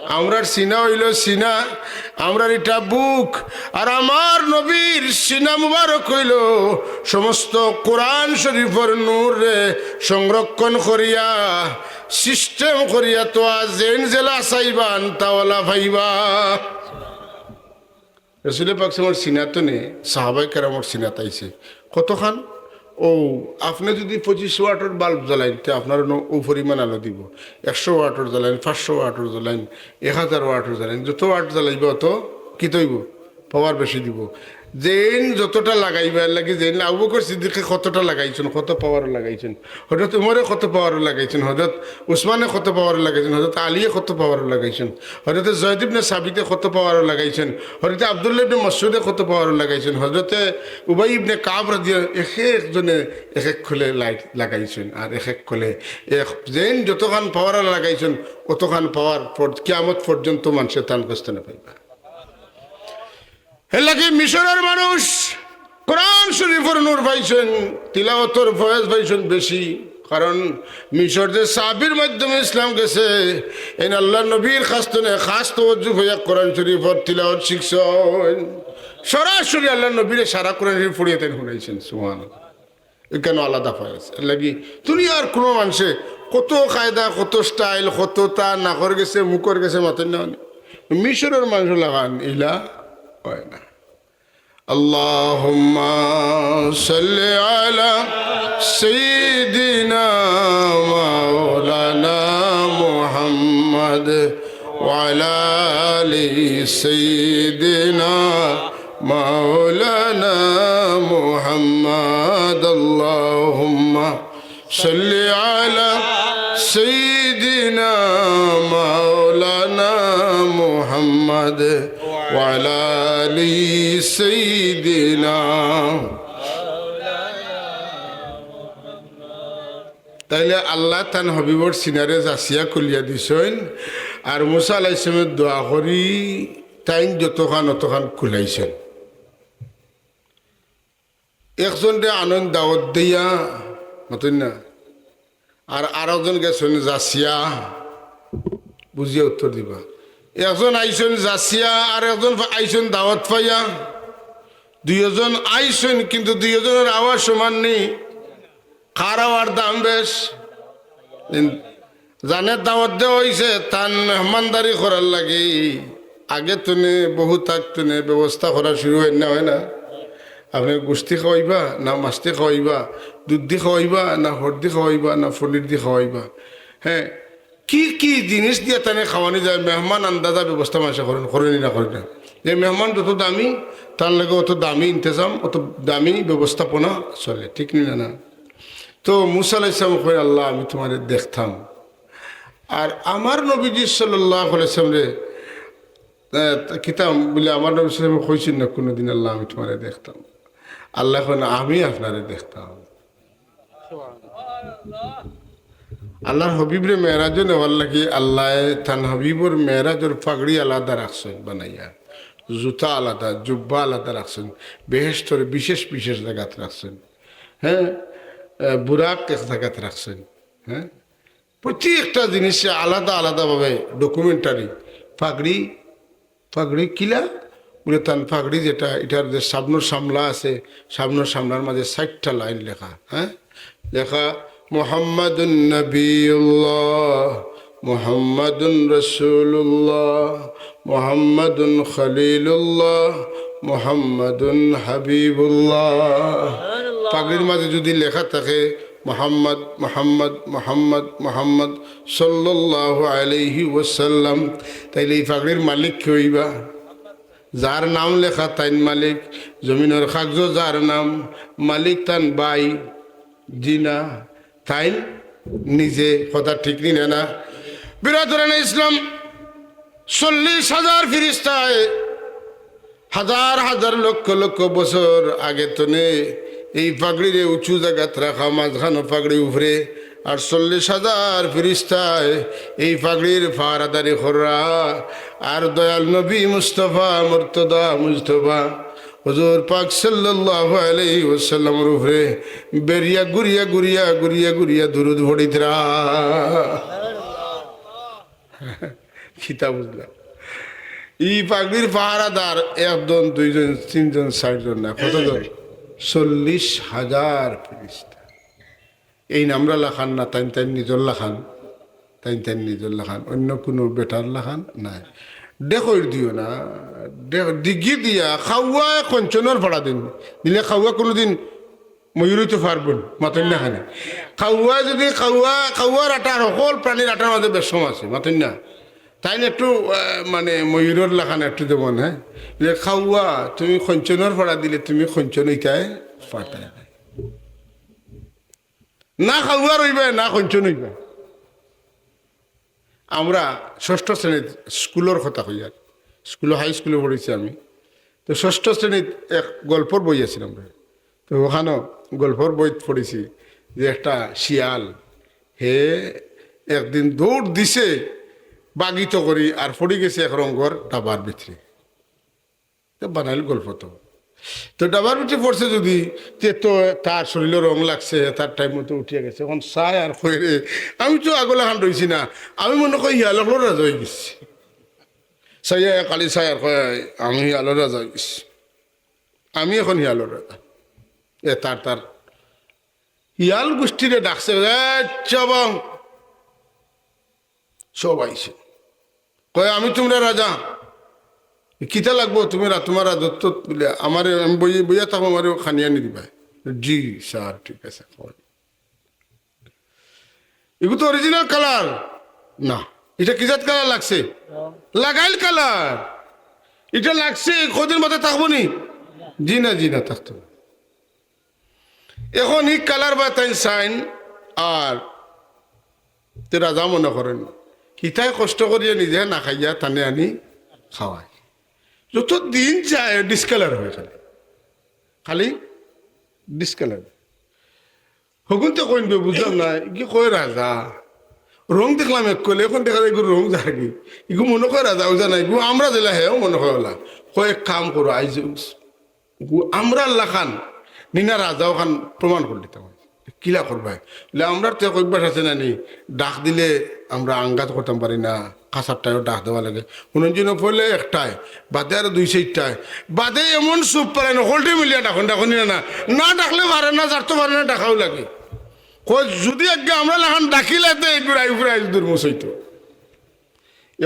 আমরার সিনা অইলো সিনা, আমরার ইটা বুক, আর আমার নবীর সিনা মুবারক অইলো সমস্ত কোরআন শরীফর নূররে সংরক্ষণ করিয়া, system করিয়া থওয়া, যেইন যেলা চাইবা আনতা ওলা পাইবা। রসুলে পাক সাল্লাল্লাহু আলাইহি ওয়াসাল্লামর সিনা তনে সাহাবায়ে কেরামর সিনাত আইছে। কতখান? ও, আপনে যুদি পঁচিশ ওয়াটর বাল্ব জ্বালাইন, তে আপনার অনো অউ পরিমাণ আলো দিবো। একশো ওয়াটর জ্বালাইন, পাঁচশো ওয়াটর জ্বালাইন, এক হাজার ওয়াটর জ্বালাইন, যত ওয়াট জ্বালাইবা অত কিতা অইবো? Power বেশি দিবো। যেইন যতটা লাগাইবা, এর লাগি যেইন আবু বকর সিদ্দিকে কতটা লাগাইছইন, কত power লাগাইছইন, হযরত উমরে কত power লাগাইছইন, হযরত উসমানে কত power লাগাইছইন, হযরত আলীয়ে কত power লাগাইছইন, হযরত যায়েদ ইবনে সাবিতে কত power লাগাইছইন, হযরত আব্দুল্লাহ ইবনে মাসউদে কত power লাগাইছইন, হযরত উবাই ইবনে কাব রাদিয়া-, এক একজনে এক এক খলে light লাগাইছইন, আর এক এক খলে এক, যেইন যতখান power লাগাইছইন, অতখান power পর-, কিয়ামত পর্যন্ত মানষে তান গেছ তনে পাইবা। এর লাগি মিশরর মানুষ কোরআন শরীফর নূর পাইছইন, তিলাওয়াতর ফয়েজ পাইছইন বেশি, কারণ মিশর যে সাহাবীর মাধ্যমে ইসলাম গেছে, এইন আল্লার নবীর কাছ তনে খাস তওয়াজ্জু অইয়া কোরআন শরীফর তিলাওয়াত শিখছইন। সরাসরি আল্লার নবীরে সারা কোরআন শরীফ পড়িয়া তাইন হুনাইছইন। সুবহানাল্লাহ। ইখানো আলাদা ফয়েজ। এর লাগি দুনিয়ার কুনু মানষে কত কায়দা, কত style, কত তা নাকর গেছে, মুখর গেছে, মাতইন না অনে। মিশরর মানষর লাখান ইলা অয় না। اللهم صل على سيدنا مولانا محمد وعلى آل سيدنا مولانا محمد. اللهم صل على سيدنا مولانا محمد وعلى آل سيدنا. তাইলে আল্লায় তান হাবিবর সিনারে যাচিয়া খুলিয়া দিছইন, আর মুসা আলাইহিস সালামে দোয়া করি তাইন যতখান অতখান খুলাইছইন। একজনরে আনইন দাওয়াত দিয়া, মাতইন না, আর আরকজন গেছইন যাচিয়া, বুঝিয়া উত্তর দিবা। একজন আইছইন যাচিয়া, আর একজন আইছইন দাওয়াত পাইয়া। দুইওজন আইছইন, কিন্তু দুইওজনর আওয়াজ সমান নি। কার আওয়ার দাম বেশ? ইন-, যানে দাওয়াত দেওয়া অইছে, তান মেহমানদারি করার লাগি আগে তনে, বহুত আগ তনে ব্যবস্থা করা শুরু অয় না, অয় না? আপনে গুস্তি খাওয়াইবা, না মাস্তি খাওয়াইবা, দুধ দি খাওয়াইবা, না হড় দি খাওয়াইবা, না পনির দি খাওয়াইবা? হ্যাঁ, কি কি জিনিস দিয়া তানে খাওয়ানি যায়, মেহমান আন্দাজা ব্যবস্থা মানষে করইন, করইন নি না করইন না? যে মেহমান যত দামি, তার লাগি অত দামি ইন্তেজাম, অত দামি ব্যবস্থাপনা চলে, ঠিক নি না? না। তো মুসা আলাইহিস সালাম কইন, "আল্লাহ, আমি তুমারে দেখতাম।" আর আমার নবীজি সাল্লাল্লাহু আলাইহি ওয়াসাল্লামরে, আহ, কিতা বুলে, আমার নবী সাল্লাল্লাহু আলাইহি ওয়াসাল্লাম কইছইন না কুনুদিন, "আল্লাহ, আমি তুমারে দেখতাম।" আল্লায় কইন, "আমি আপনারে দেখতাম।" আল্লার হাবিবরে মেরাজো নেওয়ার লাগি আল্লায় তান হাবিবর মেরাজর পাগড়ি আলাদা রাখছইন বানাইয়া। জুতা আলাদা, জুব্বা আলাদা রাখছইন, বেহেশতর বিশেষ বিশেষ জাগাত রাখছইন। হ্যাঁ, আহ, বুরাক এক জাগাত রাখছইন। হ্যাঁ, প্রত্যেকটা জিনিসে আলাদা আলাদাভাবে ডকুমেন্টারি। পাগড়ি, পাগড়ি কিলা? বলে, তান পাগড়ি যেটা, এটার যে সামনর সামলা আছে, সামনর সামলার মাঝে ষাটটা লাইন লেখা। হ্যাঁ, লেখা, "মোহাম্মদুন নবিউল্লাহ, মোহাম্মদুন রসুলুল্লাহ, মোহাম্মদুন খলিলুল্লাহ, মোহাম্মদুন হাবিবুল্লাহ।" পাগড়ির মাঝে যদি লেখা থাকে, "মোহাম্মদ, মোহাম্মদ, মোহাম্মদ, মোহাম্মদ সাল্লাল্লাহু আলাইহি ওয়াসাল্লাম", তাইলে এই পাগড়ির মালিক কে অইবা? যার নাম লেখা তাইন মালিক, জমিনর কাগজো যার নাম, মালিক তান ভাই, জি না, তাইন নিজে। কথা ঠিক নি না? বিরাদরানে ইসলাম, চল্লিশ হাজার ফিরিস্তায় হাজার হাজার লক্ষ লক্ষ বছর আগে তনে এই পাগড়িরে উঁচু জাগাত রাখা, মাঝখানো পাগড়ি উপরে, আর চল্লিশ হাজার ফিরিস্তায় এই পাগড়ির পাহারাদারি কররা। আর দয়াল নবী মুস্তফা, মুর্তদা মুস্তফা, হুজুর পাক সাল্লাল্লাহু আলাইহি ওয়াসাল্লামর উপরে বেরিয়া ঘুরিয়া ঘুরিয়া ঘুরিয়া ঘুরিয়া দুরুদ পড়িতরা। কিতা বুঝলা? ই পাগড়ির পাহারাদার একজন, দুইজন, তিনজন, চাইরজন না, কতজন? চল্লিশ হাজার ফিরিস্তা। এইন আমরার লাখান না, তাইন তাইন নিজর লাখান, তাইন তাইন নিজর লাখান, অইন্য কুনু বেটার লাখান নায়। দেখইর দিও না, দেখ-, দিগি দিয়া কাউয়ায় কঞ্চনর ফাড়া দিন, দিলে কাউয়া কুনুদিন ময়ূর অইতো পারবো না, মাতইন না কেনে? কাউয়া যদি কাউয়া, কাউয়ার আটা, হকল প্রাণীর আটার মাঝে বেশম আছে, মাতইন না? তাইন একটু, আহ, মানে ময়ূরর লাখান একটু যেমন, হ্যাঁ, যে কাউয়া তুমি কঞ্চনর ফাড়া দিলে তুমি কঞ্চন অইতায় পারতায় না। না কাউয়া রইবায়, না কঞ্চন অইবায়। আমরা ষষ্ঠ শ্রেণীত স্কুলর কথা কইয়ার, স্কুলো, হাই স্কুলো পড়ছি আমি। তো ষষ্ঠ শ্রেণীত এক গল্পর বই আছিল আমরার। তো অখানো গল্পর বইত পড়ছি যে একটা শিয়াল, হে একদিন দৌড় দিছে বাগিত করি, আর পড়ি গেছে এক রঙ্গর ডাবার ভিতরে। তো বানাইল গল্প তো। তো ডাবার ভিতরে পড়ছে যদি, তে তো তার শরীরো রং লাগছে, তার টাইম মতো উঠিয়া গেছে। অখন চায় আর কয় রে, "আমি তো আগর লাখান রইছি না, আমি মনে কয় হিয়াল অকলর রাজা অইগেছি।" চাইয়া খালি চায় আর কয়, "আমি হিয়ালর রাজা অইগেছি, আমি অখন হিয়ালর রাজা।" এ তার, তার হিয়াল গুষ্টিরে ডাকছে, "এ চাবাং।" সব আইছে। কয়, "আমি তুমরার রাজা, কিতা লাগবো? তুমি রা-, তুমার রাজত্ব বুলে আমারে, আমি বই-, বইয়া থাকমু, আমারে খানি আনি দিবায়।" "জি স্যার, ঠিক আছে।" কয়, "ইগু তো অরিজিনাল কালার না, ইটা কি জাত কালার লাগছে?" "লাগাইল কালার। ইটা লাগছে, কদিন বাদে থাকবো নি?" "জি না, জি না, থাকতো না।" অখন ই কালার বা তাইন চাইন, আর তে রাজা মনে করইন, হিতায় কষ্ট করিয়া নিজে না খাইয়া তানে আনি খাওয়ায়। যত দিন যায় ডিসকালার হয় খালি, খালি ডিসকালার। হগুনতে কইন বে, "বুঝলাম না, ইগু কয় রাজা, রং দেখলাম এক কলে, অখন দেখা যায় ইগুর রং যারগি, ইগু মনে কয় রাজা, অউ জানা, ইগু আমরার যেলা, হেও মনে কয় অলা।" কয়, "এক কাম করো, আইজ ইগু আমরার লাখান নি না রাজা, অখান প্রমাণ করি দিতাম।" "কিলা করবায়?" বুলে, "আমরার তো এক অভ্যাস আছে না নি, ডাক দিলে আমরা আঙ্গাত করতাম পারি না, কাছারটায়ও ডাক দেওয়া লাগে।" হুনইন জি না, পয়লা একটায়, বাদে আরো দুই চাইরটায়, বাদে এমন চুপ পালাইন, হকলটায় মিলিয়া ডাকইন, ডাকইন নি না, না ডাকলে পারে না, যার তো পারে না, ডাকাও লাগে। কয়, "যদি আগে আমরার লাখান ডাকিলাইতে, এই ঘুরাই ঘুরাই দুর্মুষ অইতো।"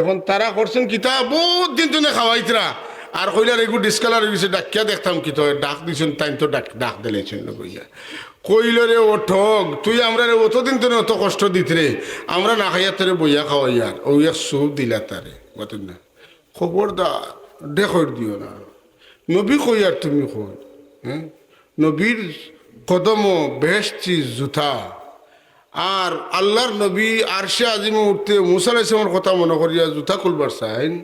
অখন তারা করছইন কিতা, বউত দিন তনে খাওয়াইতরা, আর কইলা, "ইগু ডিসকালার অইগেছে, ডাকিয়া দেখতাম কিতা অয়।" ডাক দিছইন, তাইন তো ডাক, ডাক দিলাইছইন না কইয়া। কইল, "রে ও ঠগ, তুই আমরারে অতদিন তনে অত কষ্ট দিতরে, আমরা না খাইয়া তোরে বইয়া খাওয়াইয়ার, অউ এক চুপ দিলা তারে, বুঝছইন না? খবরদার, দেখইর দিও না।" নবী কই আর তুমি কই, হ্যাঁ? নবীর কদমো বেহেশতি জুতা, আর আল্লার নবী আরশে আজিমো উঠতে মুসা আলাইহিস সালামর কথা মনো করিয়া জুতা খুলবার চাইন।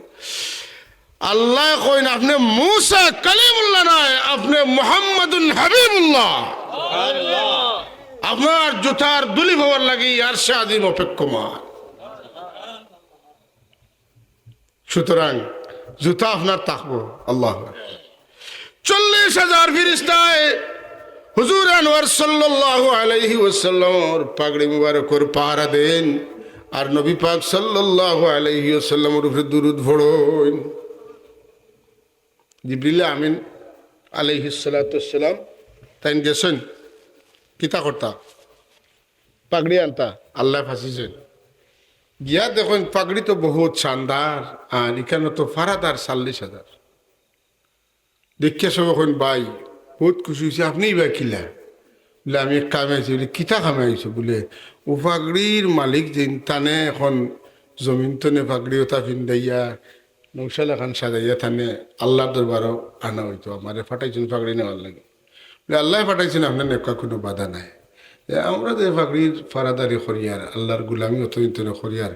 আল্লায় কইন, "আপনে মুসা কালিমুল্লাহ নায়, আপনে মুহাম্মাদুন হাবিবুল্লাহ। আপনার জুতার ধুলি পাওয়ার লাগি আরশে আজিম অপেক্ষমান।" সুতরাং জুতা আপনার থাকবো। আল্লাহ আকবার। চল্লিশ হাজার ফিরিস্তায় হুজুর আনোয়ার সাল্লাল্লাহু আলাইহি ওয়াসাল্লামর পাগড়ি মুবারকর পাহারা দেইন, আর নবী পাক সাল্লাল্লাহু আলাইহি ওয়াসাল্লামর উপরে দুরুদ পড়ইন। জিবরিল আমিন আলাইহিস সালাতু ওয়াস সালাম তাইন গেছইন কিতা করতা? পাগড়ি আনতা, আল্লায় ফাঁসিছইন। গিয়া দেখইন পাগড়ি তো বহুত শানদার, আর ইখানো তো পাহারাদার চল্লিশ হাজার। দেখিয়া সবে কইন, "ভাই, বহুত খুশি অইছি, আপনে ইবা কিলা?" বুলে, "আমি এক কামে আইছি।" বুলে, "কিতা কামে আইছো?" বুলে, "ও পাগড়ির মালিক যেইন, তানে এখন জমিন তনে পাগড়ি ওটা ফিন্দাইয়া, নৌশাল এখান সাজাইয়া তানে আল্লাহর দরবারো আনা অইতো, আমারে ফাটাইছইন পাগড়ি নেওয়ার লাগি।" বুলে, "আল্লায় ফাটাইছইন, আপনার নেকা কুনু বাধা নাই। এ, আমরা যে পাগড়ির পাহারাদারি করিয়ার, আল্লাহর গুলামি অতদিন তনে করিয়ার,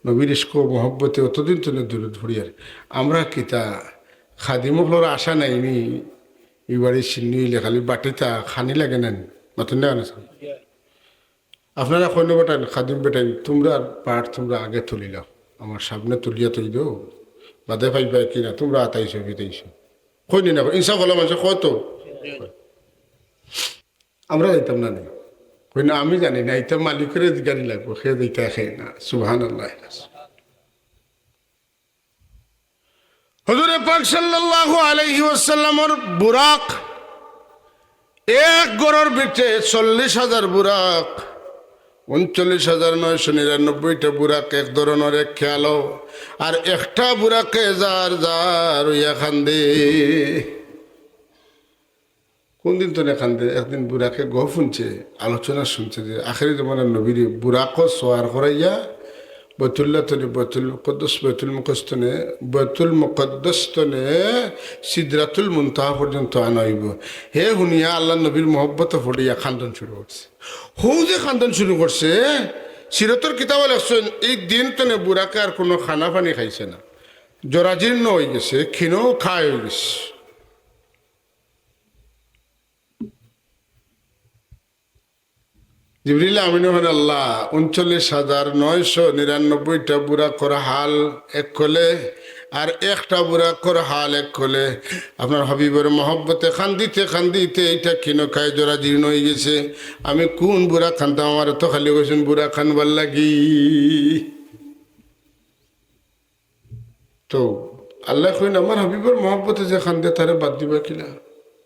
নবীর ইশক ও মহব্বতে অতদিন তনে দুরুদ পড়িয়ার, আমরা কিতা খাদিম অকলর আশা নাই নি? ই বাড়ির শিন্নি অইলে খালি বাটিতা খানি লাগে না নি?" মাতইন না কেনে? আপনারা কইন বেটাইন, খাদিম বেটাইন, তুমরার পাট তুমরা আগে তুলিলাও, আমার সামনে তুলিয়া থই দেও, বাদে পাইবা কিনা, তুমরা আতাইছো বিতাইছো। কইন না, ইনসাফ অলা মানষে কয় তো। আমরা যাইতাম না নি? কইন না, আমি জানি না, ইটা মালিকরে জিগানি লাগবো, হে যাইতা হে না। সুবহানাল্লাহ। হুজুরে পাক সাল্লাল্লাহু আলাইহি ওয়াসাল্লামর বুরাক, এক ঘরর ভিতরে চল্লিশ হাজার বুরাক, ঊনচল্লিশ হাজার নয়শো নিরানব্বইটা বুরাক এক ধরনর এক খেয়ালো, আর একটা বুরাকে যার যার অইয়া কান্দে। কোন দিন তনে কান্দে? একদিন বুরাকে গফ হুনছে, আলোচনা হুনছে যে আখেরি জমানার নবীরে বুরাকো সওয়ার করাইয়া বাইতুল্লাহ তনে, বাইতুল মুকাদ্দাস, বাইতুল মুকাদ্দাস তনে, বাইতুল মুকাদ্দাস তনে সিদরাতুল মুনতাহা পর্যন্ত আনা অইবো। হে হুনিয়া আল্লাহর নবীর মহব্বত পড়িয়া কান্দন শুরু করছে। হউ যে কান্দন শুরু করছে, সিরতর কিতাবো লেখছইন, এই দিন তনে বুরাকে আর কুনু খানা পানি খাইছে না, জরাজীর্ণ অইগেছে, ক্ষীণ কায় অইগেছে। জিবরিল আমিনে কইন, "আল্লাহ, ঊনচল্লিশ হাজার নয়শো নিরানব্বইটা বুরাকর হাল এক কলে, আর একটা বুরাকর হাল এক কলে। আপনার হাবিবর মহব্বতে কান্দিতে কান্দিতে ইটা ক্ষীণ কায় জরাজীর্ণ অইগেছে। আমি কুন বুরাক কানতাম? আমারে তো খালি কইছইন বুরাক কানবার লাগি।" তো আল্লায় কইন, "আমার হাবিবর মহব্বতে যে কান্দে, তারে বাদ দিবা কিলা?"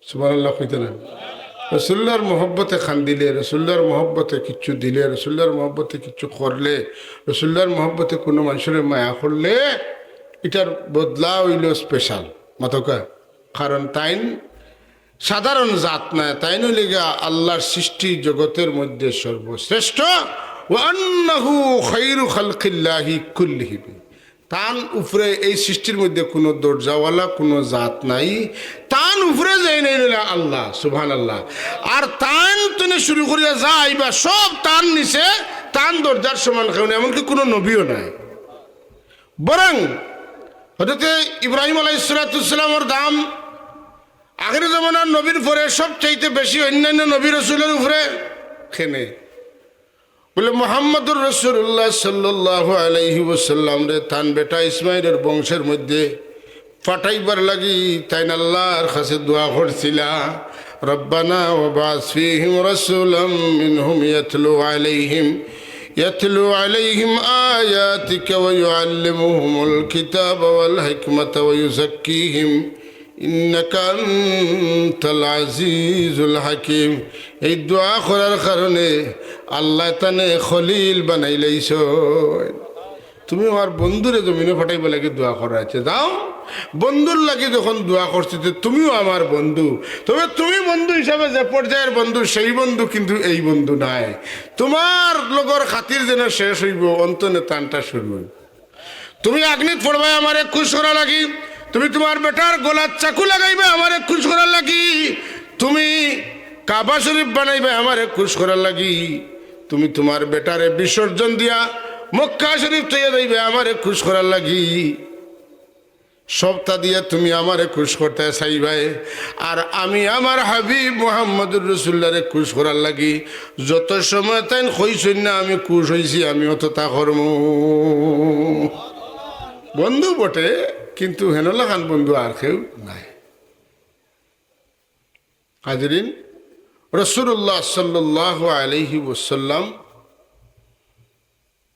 সুবহানাল্লাহ কইতা না? রাসুলুল্লাহর মহব্বতে কান্দিলে, রাসুলুল্লাহর মহব্বতে কিচ্ছু দিলে, রাসুলুল্লাহর মহব্বতে কিচ্ছু করলে, রাসুলুল্লাহর মহব্বতে কুনু মানষরে মায়া করলে, ইটার বদলা অইলো special। মাতউক্কা? কারণ তাইন সাধারণ জাত নায়, তাইন অইলা গিয়া আল্লাহর সৃষ্টি জগতর মধ্যে সর্বশ্রেষ্ঠ। ওয়া আন্নাহু খায়রু খালকিল্লাহি কুল্লিহিম। তান উপরে এই সৃষ্টির মধ্যে কুনু দরজাওয়ালা কুনু জাত নাই, তান উপরে যেইন অইলা আল্লাহ, সুবহানাল্লাহ। আর তান তনে শুরু করিয়া যা আইবা সব তান নিচে, তান দরজার সমান কেউ নাই, এমনকি কুনু নবীও নাই। বরং হযরতে ইব্রাহিম আলাইহিস সালাতু ওয়াস সালামর দাম আখেরি জমানার নবীর পরে সবচাইতে বেশি অইন্যান্য নবী রাসুলর উপরে। কেনে? বুলে, মুহাম্মাদুর রাসুলুল্লাহ সাল্লাল্লাহু আলাইহি ওয়াসাল্লামরে তান বেটা ইসমাইলর বংশর মধ্যে পাঠাইবার লাগি তাইন আল্লাহর কাছে দোয়া করছিলা, "রব্বানা ওয়াবআস ফীহিম রাসূলাম মিনহুম ইয়াতলু আলাইহিম, ইয়াতলু আলাইহিম আয়াতিকা ওয়া ইউআল্লিমুহুমুল কিতাবা ওয়াল হিকমাতা ওয়া ইউযাক্কিহিম ইন্নাকা আনতাল আজিজুল হাকিম।" এই দোয়া করার কারণে আল্লায় তানে খলিল বানাইলাইছইন। তুমি আমার বন্ধুরে জমিনো পাঠাইবার লাগি দোয়া করা আছে, যাও। বন্ধুর লাগি যখন দোয়া করছি, তে তুমিও আমার বন্ধু। তবে তুমি বন্ধু হিসাবে যে পর্যায়ের বন্ধু, সেই বন্ধু কিন্তু এই বন্ধু নায়। তুমার লগর খাতির যেন শেষ অইবো, অন্তনে তানটা শুরু অইবো। তুমি আগ্নিত পড়বায় আমারে খুশ করার লাগি, তুমি তুমার বেটার গলাত চাকু লাগাইবায় আমারে খুশ করার লাগি, তুমি কাবা শরীফ বানাইবায় আমারে খুশ করার লাগি, তুমি তুমার বেটারে বিসর্জন দিয়া মক্কা শরীফ থইয়া যাইবায় আমারে খুশ করার লাগি। সবতা দিয়া তুমি আমারে খুশ করতায় চাইবায়, আর আমি আমার হাবিব মুহাম্মদুর রাসুলুল্লাহরে খুশ করার লাগি যত সময় তাইন কইছইন না আমি খুশ অইছি, আমি অততা করমু। বন্ধু বটে, কিন্তু হেনলাখান বন্ধু আর কেউ নাই। হাজিরিন, রাসূলুল্লাহ সাল্লাল্লাহু আলাইহি ওয়াসাল্লাম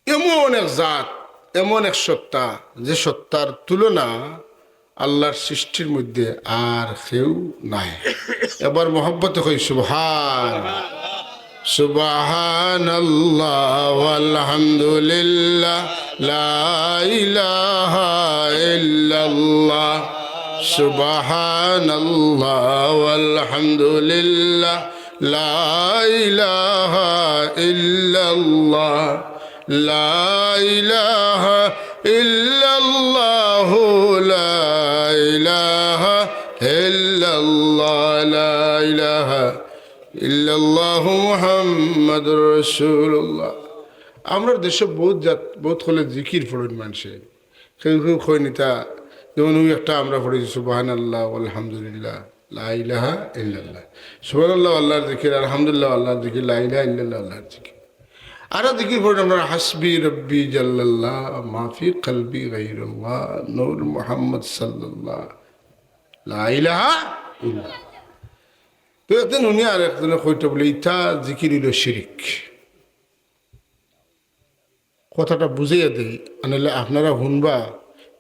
এমন এক জাত, এমন এক সত্তা, যে সত্তার তুলনা আল্লাহর সৃষ্টির মধ্যে আর কেউ নাই। এবার মহব্বতে কই সুবহান, সুবহানাল্লাহ ওয়ালহামদুলিল্লাহ, লা ইলাহা ইল্লাল্লাহ, সুবহানাল্লাহ ওয়ালহামদুলিল্লাহ, লা ইলাহা ইল্লাল্লাহ, লা ইলাহা ইল্লাল্লাহু, লা ইলাহা ইল্লাল্লাহ, লা ইলাহা ইল্লাল্লাহু মুহাম্মাদুর রাসূলুল্লাহ। আমরার দেশো বউত জাত, বউত হকলে জিকির পড়ইন মানষে। কেউ কেউ কইন ইতা, যেমন ওই একটা আমরা পড়ি সুবহানাল্লাহ, আলহামদুলিল্লাহ, লা ইলাহা ইল্লাল্লাহ। সুবহানাল্লাহ আল্লাহর জিকির, আলহামদুলিল্লাহ আল্লাহর জিকির, লা ইলাহা ইল্লাল্লাহ আল্লাহর জিকির। আরো জিকির পড়ি আমরা হাসবি রব্বি জাল্লাল্লাহ, মাফি কলবি গাইরুল্লাহ, নূর মুহাম্মদ সাল্লাল্লাহ, লা ইলাহা ইল্লাল্লাহ। তো একদিন হুনি আর একজনে কইতা বুলে, ইতা জিকির অইলো শিরিক। কথাটা বুঝাইয়া দেই, আনলে আপনারা হুনবা,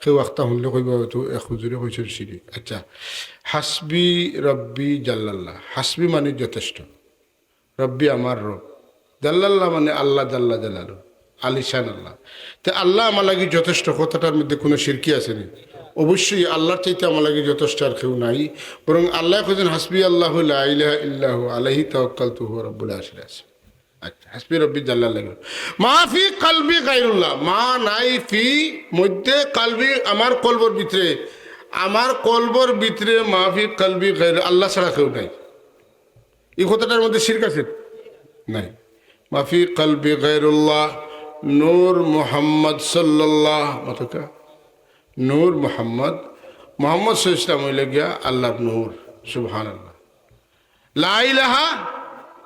কেউ একটা হুনলে কইবা, হয়তো এক হুজুরে কইছইন শিরিক। আচ্ছা, হাসবি রব্বি জাল্লাল্লাহ, হাসবি মানে যথেষ্ট, রব্বি আমার রব, জাল্লাল্লাহ মানে আল্লাহ জাল্লা জালালু, আলিশান আল্লাহ। তে আল্লাহ আমার লাগি যথেষ্ট কথাটার মধ্যে কোনো শিরকি আছে নি? অবশ্যই আল্লাহর চাইতে আমার লাগি যথেষ্ট আর কেউ নাই। বরং আল্লাহ কইছইন, হাসবি আল্লাহু লা ইলাহা ইল্লাহু আলাইহি তাওয়াক্কালতু হুয়া রাব্বুল আরশিল আযীম। আচ্ছা, হাসবি রব্বি জাল্লাল্লাহ। মা ফি কলবি গায়রুল্লাহ, মা নাই ফি মধ্যে কলবি, আমার কলবর ভিতরে, আমার কলবর ভিতরে মা ফি কলবি গায়রু, আল্লাহ ছাড়া কেউ নাই। এই কথাটার মধ্যে শিরক আছে? নাই। মা ফি কলবি গায়রুল্লাহ, নূর মুহাম্মদ সাল্লাল্লাহ, মাতকা, নূর মুহাম্মদ, মুহাম্মদ সাল্লাল্লাহু আলাইহি ওয়াসাল্লাম অইলা গিয়া আল্লাহর নূর। সুবহানাল্লাহ। লা ইলাহা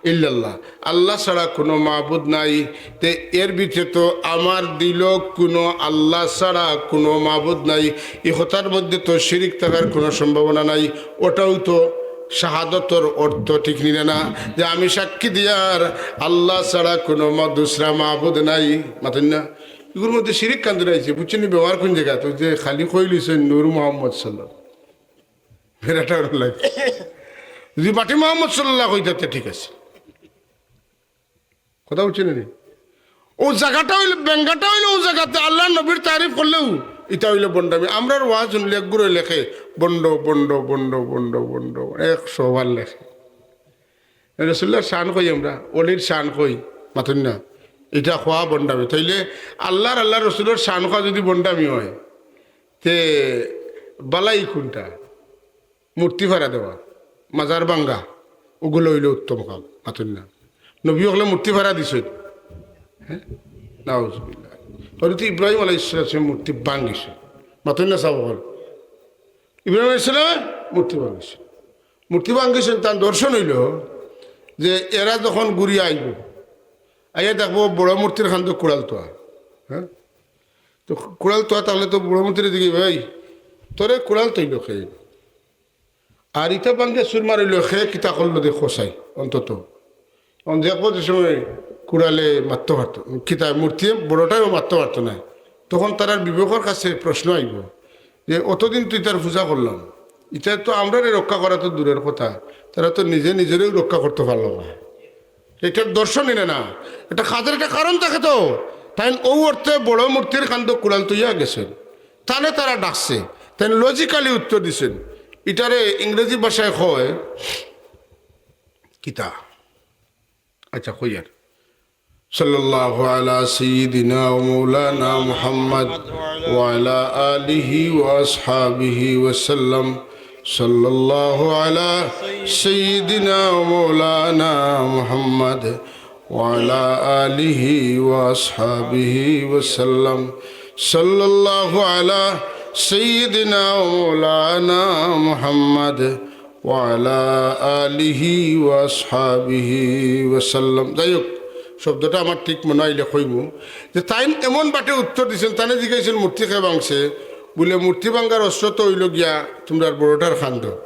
ইল্লাল্লাহ, আল্লাহ ছাড়া কোনো মাবুদ নাই। তে এর ভিতরে তো আমার দিলো কোনো আল্লাহ ছাড়া কোনো মাবুদ নাই, এই কথার মধ্যে তো শিরিক থাকার কোনো সম্ভাবনা নাই। ওটাও তো শাহাদতর অর্থ, ঠিক নি না? যে আমি সাক্ষী দিয়ার আল্লাহ ছাড়া কোনো মা-, দুসরা মাবুদ নাই, মাতইন না? এগুলোর মধ্যে শিরিক কান ধরি আইছে, বুঝছইন নি? ব্যবহার কোন জায়গা? তো যে খালি কইলিছইন নূর মোহাম্মদ সাল্লাল্লাহু, বেড়াটা ওর লাগে। যদি বাটি মোহাম্মদ সাল্লাল্লাহু কইতা তে ঠিক আছে। কথা বুঝছইন নি? ও জাগাটা অইলো, বেঙ্গাটা অইলো ও জাগাতে আল্লাহর নবীর তারিফ করলেও ইটা অইলো ভন্ডামি। আমরার ওয়াজ হুনলে এক গুরু লেখে, ভন্ড, ভন্ড, ভন্ড, ভন্ড, ভন্ড, একশো বার লেখে। রাসূলুল্লাহর শান কই আমরা, অলির শান কই, মাতইন না? ইটা কওয়া ভন্ডামি। তাইলে আল্লাহর, আল্লাহর রসুলর শান কওয়া যদি ভন্ডামি হয়, তে বালাই কোনটা? মূর্তি ফাড়া দেওয়া, মাজার ভাঙ্গা, ওগুলো অইলো উত্তম কাম, মাতইন না? নবী অকলে মূর্তি ফাড়া দিছইন, হ্যাঁ? নাউজুবিল্লাহ। হযরত ইব্রাহিম আলাইহিস সালাম মূর্তি ভাঙ্গিছইন, মাতইন না সাব অকল? ইব্রাহিম আলাইহিস সালামে মূর্তি ভাঙ্গিছইন, মূর্তি ভাঙ্গিছইন, তান দর্শন অইলো যে এরা যখন ঘুরিয়া আইবো, আইয়া দেখবো বড় মূর্তির কান্দো কুড়াল তোয়া, হ্যাঁ? তো কুড়াল তোয়া থাকলে তো বড় মূর্তির দিকে, "ভাই, তোরে কুড়াল তইলো কে? আর ইটা ভাঙ্গিয়া চুরমার অইলো কে, কিতা করলো দেখো চাই অন্তত।" অন দেখবো যে সময় কুড়ালে মাততো পারতো, কিতা মূর্তি বড়টাইও মাততো পারতো নায়। তখন তারার বিবেকর কাছে প্রশ্ন আইবো যে, "অতদিন তো ইতার পূজা করলাম, ইতারে তো আমরারে রক্ষা করা তো দূরের কথা, তারা তো নিজে নিজেরেও রক্ষা করতো পারলো না।" ইটার দর্শন ইনে না, ইটা কাজের একটা কারণ থাকে তো। তাইন অউ অর্থে বড় মূর্তির কান্দো কুড়াল তইয়া গেছইন, তানে তারা ডাকছে, তাইন logically উত্তর দিছইন। ইটারে ইংরেজি ভাষায় কয় কিতা? আচ্ছা, কইয়ার। সাল্লাল্লাহু আলা সাইয়্যিদিনা ওয়া মাওলানা মুহাম্মদ ওয়া আলা আলিহি ওয়া আসহাবিহি ওয়া সাল্লাম। সাল্লাল্লাহু আলা সাইয়্যিদিনা ওয়া মাওলানা মুহাম্মদ ওয়া আলা আলিহি ওয়া আসহাবিহি ওয়া সাল্লাম। সাল্লাল্লাহু আলা সাইয়্যিদিনা ওয়া মাওলানা মুহাম্মদ ওয়া আলা আলিহি ওয়া আসহাবিহি ওয়া সাল্লাম। যাই হোক, শব্দটা আমার ঠিক মনো আইলে কইমু যে তাইন এমন বাটে উত্তর দিছইন, তানে জিগাইছইন মূর্তি কে ভাঙছে, বুলে, "মূর্তি ভাঙ্গার অস্ত্র তো অইলো গিয়া তুমরার বড়টার কান্দো,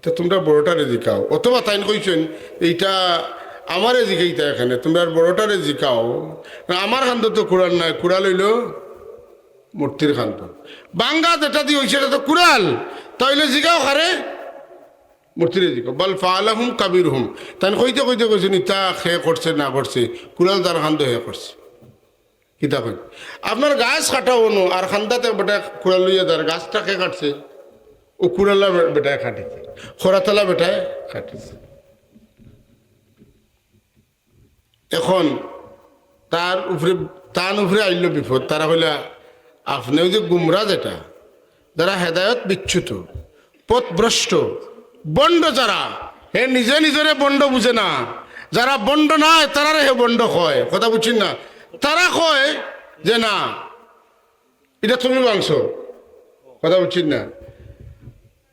তো তুমরা বড়টারে জিকাও।" অথবা তাইন কইছইন, "ইটা আমারে জিকাইতা এখানে, তুমরার বড়টারে জিকাও, না, আমার কান্দো তো কুড়াল নায়, কুড়াল অইলো মূর্তির কান্দো। ভাঙ্গা যেটা দি অইছে ইটা তো কুড়াল, তা অইলে জিকাও কারে? মূর্তিরে জিকাও।" "বাল ফাআলাহুম কাবীরুহুম।" তাইন কইতে কইতে কইছইন, "ইতা কে করছে না করছে, কুড়াল যার কান্দো হে করছে।" কিতা কইন? আপনার গাছ কাটা অনো আর কান্দাত বেটায় কুড়াল লইয়া যার, গাছটা কে কাটছে? অউ কুড়ালা বে-, বেটায় কাটিছে, খরাতলা বেটায় কাটিছে। এখন তার উপরে, তান উপরে আইলো বিপদ। তারা কইলা, "আপনে অউ যে গুমরা যেটা, যারা হেদায়ত বিচ্যুত, পথভ্রষ্ট, ভণ্ড যারা, হে নিজে নিজরে ভণ্ড বুঝে না, যারা ভণ্ড নায় তারারে হে ভণ্ড কয়।" কথা বুঝছইন না? তারা কয় যে, "না, ইটা তুমি ভাংছো।" কথা বুঝছইন না?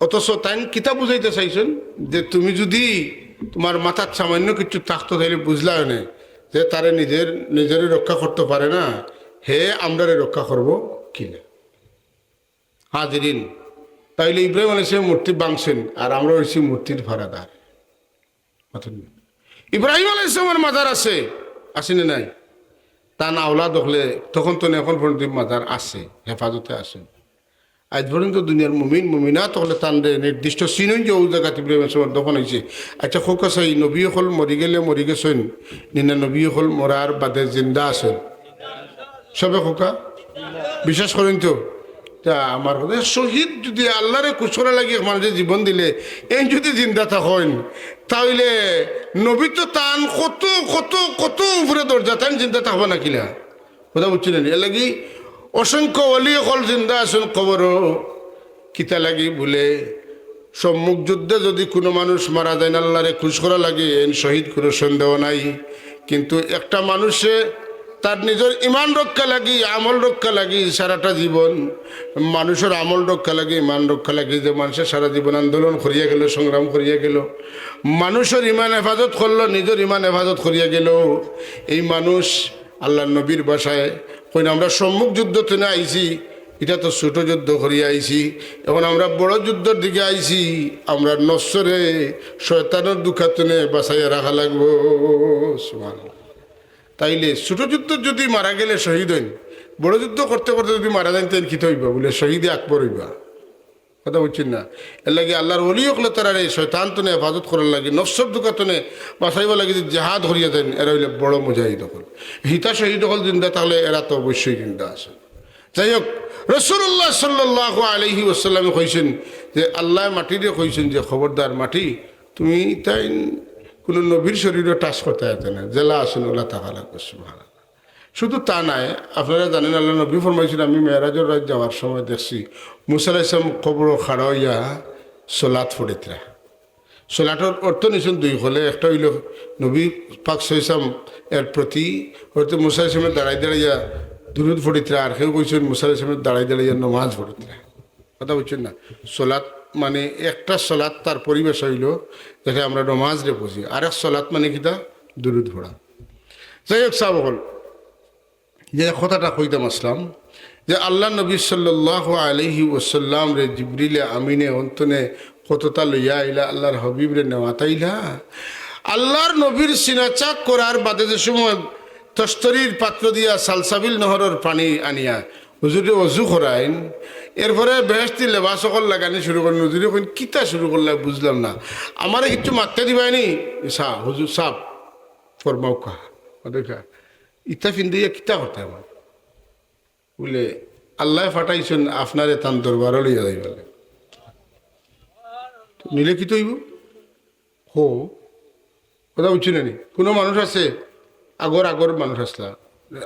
অথচ তাইন কিতা বুঝাইতা চাইছইন যে তুমি যুদি তুমার মাথাত সামান্য কিচ্ছু থাকতো, তাইলে বুঝলায় অনে যে তারে নিজের, নিজরে রক্ষা করতো পারে না, হে আমরারে রক্ষা করবো কিলা? হাজিরিন, তাইলে ইব্রাহিম আলাইহিস সালামে মূর্তি ভাংছইন, আর আমরা অইছি মূর্তির পাহারাদার। মাতইন না। ইব্রাহিম আলাইহিস সালামর মাজার আছে, আছে নি নাই? তান আওলাদ অকলে তখন তো না, এখন পর্যন্ত মাজার আছে, হেফাজতে আছে। আইজ পর্যন্ত দুনিয়ার মুমিন মুমিনাত অকলে তানরে নির্দিষ্ট চিনইন যে অউ জাগাত ইব্রাহিম আলাইহিস সালামর দফন অইছে। আচ্ছা, কউক্কা চাই, নবী অকল মরি গেলে মরি গেছইন, নি না নবী অকল মরার বাদে জিন্দা আছইন? সবে কউক্কা, বিশ্বাস করইন তো? তা আমার কথা, শহীদ যুদি আল্লারে খুশ করার লাগি এক মানষে জীবন দিলে, এইন যুদি জিন্দা থাকইন, তাইলে নবী তো তান কত, কত, কত উপরে দরজা, তাইন জিন্দা থাকবা না কিলা? কথা বুঝছইন নি? এরলাগি অসংখ্য ওলি অকল জিন্দা আছইন কবরো। কিতা লাগি বুলে, সম্মুখ যুদ্ধে যুদি কুনু মানুষ মারা যাইন আল্লারে খুশ করার লাগি, এইন শহীদ, কুনু সন্দেহ নাই। কিন্তু একটা মানুষে তার নিজর ইমান রক্ষা লাগি, আমল রক্ষা লাগি, সারাটা জীবন মানুষর আমল রক্ষা লাগি, ইমান রক্ষা লাগি, যে মানষে সারা জীবন আন্দোলন করিয়া গেলো, সংগ্রাম করিয়া গেলো, মানুষর ইমান হেফাজত করলো, নিজর ইমান হেফাজত করিয়া গেলো, এই মানুষ আল্লার নবীর ভাষায় কইন, "আমরা সম্মুখ যুদ্ধ তনে আইছি, ইটা তো ছোট যুদ্ধ করিয়া আইছি, এখন আমরা বড় যুদ্ধর দিকে আইছি, আমরা নফসরে শয়তানর দুকা তনে বাঁচাইয়া রাখা লাগবো।" সুবহানাল্লাহ। তাইলে ছোট যুদ্ধ যুদি মারা গেলে শহীদ অইন, বড় যুদ্ধ করতে করতে যুদি মারা যাইন, তাইন কিতা অইবা? বুলে, শহীদে আকবর অইবা। কথা বুঝছইন না? এরলাগি আল্লার ওলি অকলে তারারে শয়তান তনে হেফাজত করার লাগি, নফসর দুকা তনে বাঁচাইবার লাগি যে জেহাদ করিয়া যাইন, এরা অইলে বড় মুজাহিদ অকল। হিতা শহীদ অকল জিন্দা থাকলে এরা তো অবশ্যই জিন্দা আছে। যাই হোক, রাসূলুল্লাহ সাল্লাল্লাহু আলাইহি ওয়াসাল্লামে কইছইন যে, আল্লায় মাটিরে কইছইন যে, "খবরদার মাটি, তুমি তাইন কুনু নবীর শরীরো touch করতায় পারতায় নায়, যেলা আছইন অউলা থাকা লাগবো।" সুবহানাল্লাহ। শুধু তা নায়, আপনারা জানইন, আল্লার নবী ফরমাইছইন, "আমি মেরাজর রাইত যাওয়ার সময় দেখছি মুসা আলাইহিস সালাম কবরো খাড়া অইয়া সলাত পড়িতরা।" সলাতর অর্থ নিছইন দুই কলে, একটা অইলো নবী পাক সাল্লাল্লাহু আলাইহি ওয়াসাল্লাম এর প্রতি, হযরত মুসা আলাইহিস সালামে দাঁড়াই দাঁড়াইয়া দুরুদ পড়িতরা, আর কেউ কইছইন মুসা আলাইহিস সালামে দাঁড়াই দাঁড়াইয়া নমাজ পড়িতরা। কথা বুঝছইন না? সলাত মানে একটা সলাত, তার পরিভাষা অইলো যেটা আমরা নমাজরে বুঝি, আরেক সলাত মানে কিতা? দুরুদ পড়া। যাই হোক, সাব অকল, যে কথাটা কইতাম আছলাম, যে আল্লার নবী সাল্লাল্লাহু আলাইহি ওয়াসাল্লামরে জিবরিলে আমিনে অন্তনে কততা লইয়া আইলা, আল্লার হাবিবরে নেওয়াত আইলা। আল্লার নবীর সিনা চাক করার বাদে যে সময় তস্তরির পাত্র দিয়া সালসাবিল নহরর পানি আনিয়া হুজুরে অজু করাইন, এরপরে বেহেশতি লেবাস অকল লাগানি শুরু করইন। হুজুরে কইন, "কিতা শুরু করলা বুঝলাম না, আমারে কিচ্ছু মাততে দিবায়নি?" "সা, হুজুর সাব, ফরমাউক্কা।" অদেখা, "ইতা ফিন্দিয়া কিতা করতায় আমার?" বুলে, "আল্লায় পাঠাইছইন আপনারে তান দরবারো লইয়া যাইবার লাগি।" তো নিলে কিতা অইবো? হো, কথা বুঝছইন না নি? কুনু মানুষ আছে, আগর, আগর মানুষ আছলা,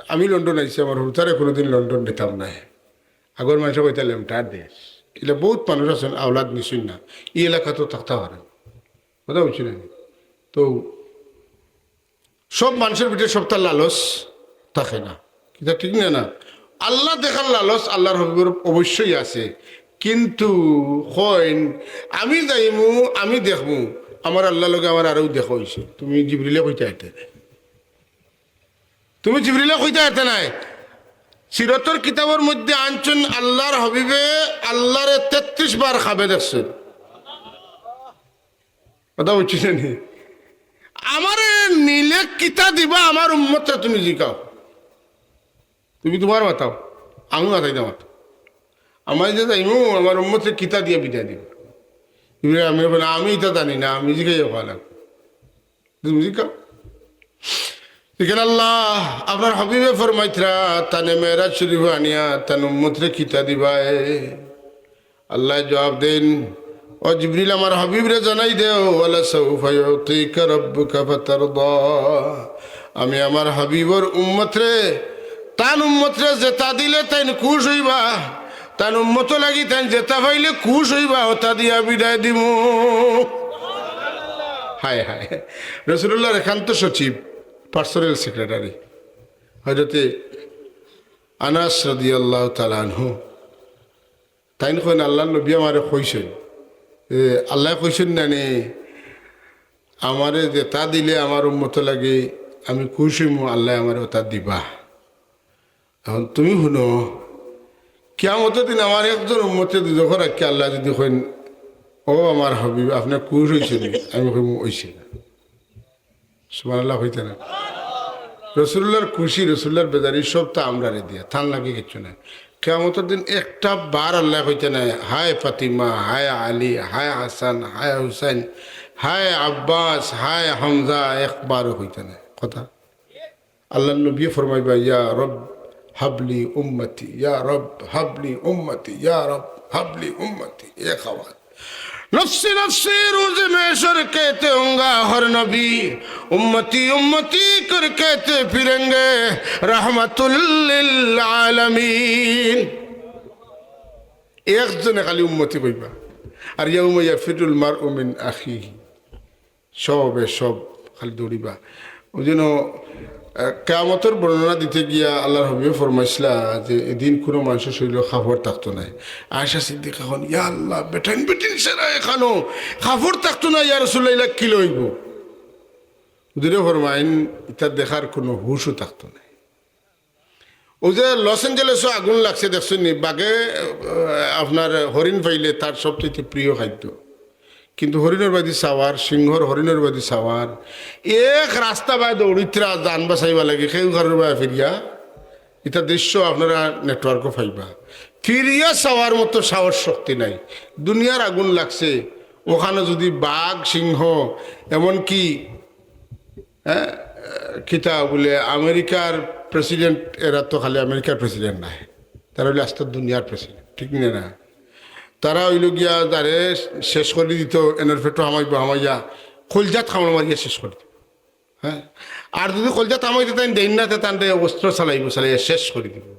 "আমি লন্ডন আইছি, আমার হুরুতারে কুনুদিন লন্ডন নিতাম নায়।" আগর মানষে কইতা, "লেমটার দেশ।" ইলা বউত মানুষ আছইন, আওলাদ নিছইন না, ই এলাকাত থাকতা পারইন। কথা বুঝছইন না নি? তো সব মানষর ভিতরে সবতা লালস থাকে না, কিতা ঠিক না? না, আল্লা দেখার লালস আল্লার হাবিবর অবশ্যই আছে, কিন্তু কইন, "আমি যাইমু, আমি দেখমু, আমার আল্লার লগে আমার আরও দেখা অইছে।" তুমি জিবরিলে কইতা পারতায় নায়, তুমি জিবরিলে কইতা পারতায় নায়, সিরতর কিতাবর মধ্যে আনছইন, আল্লার হাবিবে আল্লারে তেত্রিশ বার খাবে দেখছইন। কথা বুঝছইন নি? আমারে নিলে কিতা দিবা, আমার উম্মতরে তুমি জিকাও। তুমি তুমার মাতাও, আমি মাতাইতাম। আমার যে যাইমু, আমার উম্মতরে কিতা দিয়া বিদায় দিবা? ইব্রাহিম বলে, "আমি ইতা জানি না, আমি জিকাইয়া পাইলাম।" তুমি জিকাও। ইখান আল্লাহ, আপনার হাবিবে ফরমাইতরা, তানে মেরাজ শরীফ আনিয়া, তান উম্মতরে কিতা দিবায়? আল্লায় জবাব দেইন, "ও জিবরিল, আমার হাবিবরে জানাই দেও, ওয়ালা সাউফা ইউতিকা রাব্বুকা ফাতারদা।" আমি আমার হাবিবর উম্মতরে, তান উম্মতরে যেতা দিলে তাইন খুশ অইবা, তান উম্মতর লাগি তাইন যেতা পাইলে খুশ অইবা, অতা দিয়া বিদায় দিমু। হায় হায়। রাসুলুল্লাহর একান্ত সচিব, পার্সোনাল সেক্রেটারি, হযরতে আনাস রাদিয়াল্লাহু তাআলা আনহু, তাইন কইন, "আল্লার নবী আমারে কইছইন।" এ, আল্লায় কইছইন না নি, "আমারে যেতা দিলে আমার উম্মতর লাগি আমি খুশ অইমু, আল্লায় আমারে অতা দিবা।" অখন তুমি হুনো, কিয়ামতর দিন আমার একজন উম্মতরে দুজখো রাখিয়া আল্লায় যুদি কইন, "ও আমার হাবিব, আপনে খুশ অইছইন নি?" আমি কইমু, "অইছি না।" সুবহানাল্লাহ কইতা না? রাসুলুল্লাহর খুশি, রাসুলুল্লাহর বেজারি সবতা আমরারে দিয়া, তান লাগি কিচ্ছু নাই। কিয়ামতর দিন একটা বার আল্লায় কইতা নায়, "হায় ফাতিমা, হায় আলী, হায় হাসান, হায় হুসাইন, হায় আব্বাস, হায় হামজা", একবারও কইতা নায়। কথা আল্লার নবীয়ে ফরমাইবা, "ইয়া রব হাবলি উম্মতি, ইয়া রব হাবলি উম্মতি, ইয়া রব হাবলি উম্মতি।" এক আওয়াজ। "নফসি নফসি রোজে মেশর কেতে হোঙ্গা হর নবী, উম্মতি উম্মতি কর কেতে ফিরেঙ্গে রহমাতুল্লিল আলামিন।" একজনে খালি উম্মতি কইবা। আর ইয়াউমা ইয়াফিরুল মারউ মিন আখিহি, সবে সব খালি দৌড়িবা। ওই জন্য, আহ, কিয়ামতর বর্ণনা দিতে গিয়া আল্লার হাবিবে ফরমাইছলা যে এদিন কুনু মানষর শরীলো কাপড় থাকতো নায়। আয়েশা সিদ্দিকা কইন, "ইয়া আল্লাহ, বেটাইন বেটিন সেরা এখানো কাপড় থাকতো নায়, ইয়া রাসুলুল্লাহ, ইলা কিলা অইবো?" হুজুরে ফরমাইন, "ইতা দেখার কুনু হুশও থাকতো নায়।" অউ যে লস এঞ্জেলেসো আগুন লাগছে, দেখছইন নি? বাঘে, আহ, আপনার হরিণ পাইলে তার সবচাইতে প্রিয় খাদ্য, কিন্তু হরিণর বায়দি চাওয়ার, সিংহর হরিণর বায়দি চাওয়ার, এক রাস্তা বায় দৌড়িতরা জান বাচাইবার লাগি, কেউ কারোর বায় ফিরিয়া, ইতা দৃশ্য আপনারা নেটওয়ার্কো পাইবা, ফিরিয়া চাওয়ার মতো সাহস শক্তি নাই। দুনিয়ার আগুন লাগছে, ওখানো যুদি বাঘ, সিংহ, এমনকি হ্যাঁ, কিতা বুলে আমেরিকার প্রেসিডেন্ট, এরা তো খালি আমেরিকার প্রেসিডেন্ট নায়, তারা অইলে আস্তা দুনিয়ার প্রেসিডেন্ট, ঠিক নি না? তারা অইলো গিয়া যারে শেষ করি দিতো, এনর পেটো হামাইবো, হামাইয়া কইলজাত কামড় মারিয়া শেষ করি দিবো। হ্যাঁ, আর যুদি কইলজাত হামাইতে তাইন দেইন না, তে তানরে অস্ত্র চালাইবো, চালাইয়া শেষ করি দিবো।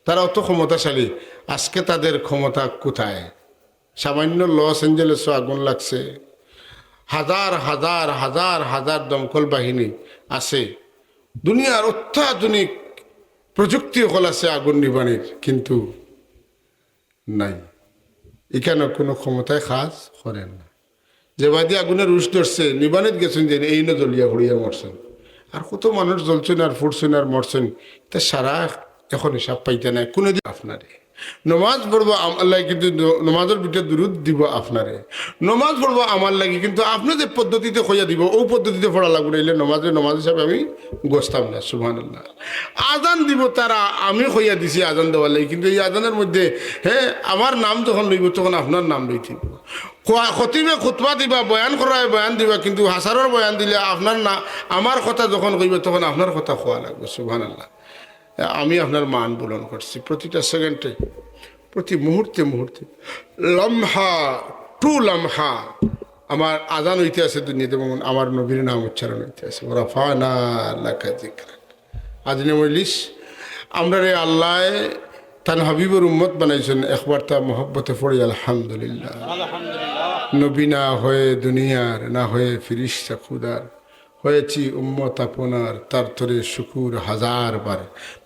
তারা অত ক্ষমতাশালী, আজকে তাদের ক্ষমতা কোথায়? সামান্য লস এঞ্জেলেসো আগুন লাগছে, হাজার হাজার, হাজার হাজার দমকল বাহিনী আছে, দুনিয়ার অত্যাধুনিক প্রযুক্তি অকল আছে আগুন নিবানির, কিন্তু নাই, ইখানো কুনু ক্ষমতায় কাজ করের না। যে বায়দি আগুনর উস ধরছে, নিবানিত গেছইন যে এইনো জ্বলিয়া পুড়িয়া মরছইন। আর কত মানুষ জ্বলছইন আর পুড়ছইন আর মরছইন, ইতা সারা এখন হিসাব পাইতা নায়। কুনুদিন আপনারে নমাজ পড়বো আমার লাগি, কিন্তু ন-, নমাজর ভিতরে দুরুদ দিবো আপনারে। নমাজ পড়বো আমার লাগি, কিন্তু আপনে যে পদ্ধতিতে কইয়া দিবো, অউ পদ্ধতিতে পড়া লাগবো, নাইলে নমাজরে নমাজ হিসাবে আমি গছতাম না। সুবহানাল্লাহ। আজান দিবো তারা, আমি কইয়া দিছি আজান দেওয়ার লাগি, কিন্তু ই আজানর মধ্যে, হ্যাঁ, আমার নাম যখন লইবো, তখন আপনার নাম লইতে অইবো। খতিবে খুতবা দিবা, বয়ান করায় বয়ান দিবা, কিন্তু হাছারর বয়ান দিলে আপনার না-, আমার কথা যখন কইবো, তখন আপনার কথা কওয়া লাগবো। সুবহানাল্লাহ। আমি আপনার মান বুলন্দ করছি প্রতিটা সেকেন্ডে, প্রতি মুহূর্তে মুহূর্তে, লামহা টু লামহা। আমার আজান অইতে আছে দুনিয়াতে, আমার নবীর নাম উচ্চারণ অইতে আছে। ওয়া রাফা'না লাকা যিকরাক। আজ নে মজলিস, আমরারে আল্লায় তান হাবিবর উম্মত বানাইছইন, একবার তা মহব্বতে পড়ি আলহামদুলিল্লাহ। নবী না হয়ে দুনিয়ার, না হয়ে ফিরিশতা খুদার, হয়েছি উম্মত আপনার, তার তরে শুকুর হাজার বার,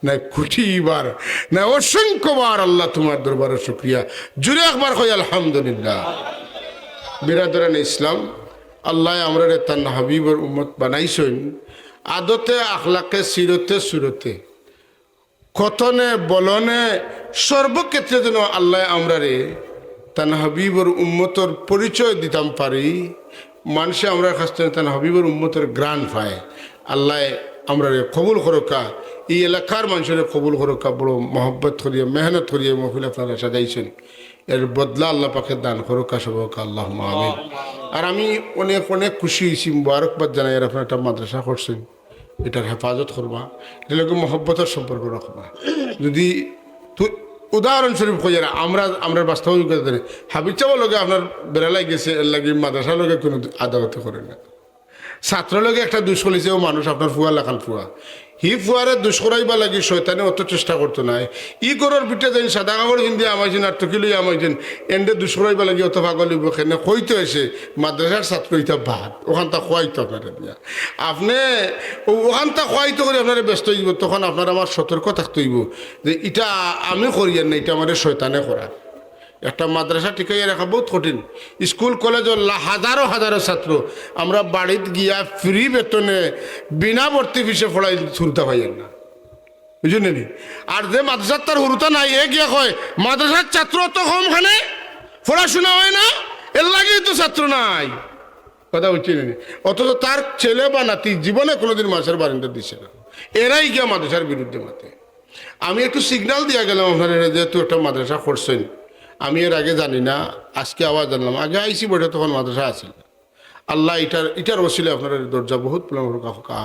না কোটি বার, না অসংখ্য বার, আল্লাহ তুমার দরবারে শুকরিয়া। জুরে একবার কই আলহামদুলিল্লাহ। বিরাদরানে ইসলাম, আল্লায় আমরারে তান হাবিবর উম্মত বানাইছইন, আদতে, আখলাকে, সিরতে, সুরতে। কথনে বলনে সর্বক্ষেত্রে যেন আল্লায় আমরারে তান হাবিবর উম্মতর পরিচয় দিতাম পারি, মানষে আমরার কাছ থাকি তান হাবিবর উম্মতর ঘ্রাণ পায়। আল্লায় আমরারে কবুল করউক্কা, ই এলাকার মানষরে কবুল করউক্কা। বড় মহব্বত করিয়া, মেহনত করিয়া মহফিল আপনারা সাজাইছইন, এর বদলা আল্লাহ পাকে দান করউক্কা সবউক্কা, আল্লাহুম্মা আমিন। আর আমি অনেক অনেক খুশি অইছি, মুবারকবাদ জানাই, আর আপনারা একটা মাদ্রাসা করছইন, ইটার হেফাজত করবা, ইটার লগে মহব্বতর সম্পর্ক রাখবা। যদি তু-, উদাহরণস্বরূপ কইয়ার, আমরা, আমরার বাস্তব অভিজ্ঞতা জানি, হাফিজ সাবর লগে আপনার বেড়া লাগি গেছে, এর লাগি মাদ্রাসার লগে কুনু আদাওয়াতি করে না। ছাত্রর লগে একটা দুষ করিছে, অউ মানুষ আপনার ফুয়ার লাখান ফুয়া, হি ফুয়ারে দুষ করাইবার লাগি শয়তানে অত চেষ্টা করতো নায়। ই ঘরর ভিতরে যেইন সাদা কাপড় পিন্দিয়া হামাইছইন আর টুকি লইয়া হামাইছইন, এনরে দুষ করাইবার লাগি অত পাগল অইবো কেনে? কইতো অইছে, মাদ্রাসার ছাত্র ইতা বাদ, অখানতা কওয়াইতো আপনারে দিয়া। আপনে অউ, অখানতা কওয়াইতো করি আপনারে ব্যস্ত অইযিবো, তখন আপনার আমার সতর্ক থাকতে অইবো যে ইটা আমি করিয়ার না, ইটা আমারে শয়তানে করার। একটা মাদ্রাসা টিকাইয়া রাখা বউত কঠিন। স্কুল কলেজর লা-, হাজারো হাজারো ছাত্র আমরা বাড়িত গিয়া ফ্রি বেতনে বিনা ভর্তি ফিসে পড়াই, হুরুতা পাইয়ার না, বুঝছইন নি? আর যে মাদ্রাসাত তার হুরুতা নাই, এ গিয়া কয়, "মাদ্রাসার ছাত্র অত কম কেনে, পড়াশুনা অয় না, এর লাগিউ তো ছাত্র নাই।" কথা বুঝছইন নি? অথচ তার ছেলে বা নাতি জীবনে কুনুদিন মাদ্রাসার বারান্দাত দিছে না, এরাউ গিয়া মাদ্রাসার বিরুদ্ধে মাতে। আমি একটু সিগনাল দিয়া গেলাম আপনারে, যেহেতু একটা মাদ্রাসা করছইন, আমি এর আগে জানি না, আজকে আবার জানলাম। আগে আইছি বটে, তখন মাদ্রাসা আছিল না। আল্লাহ ইটার, ইটার ওসিলায় আপনার দরজা বউত বুলন্দ করউক্কা।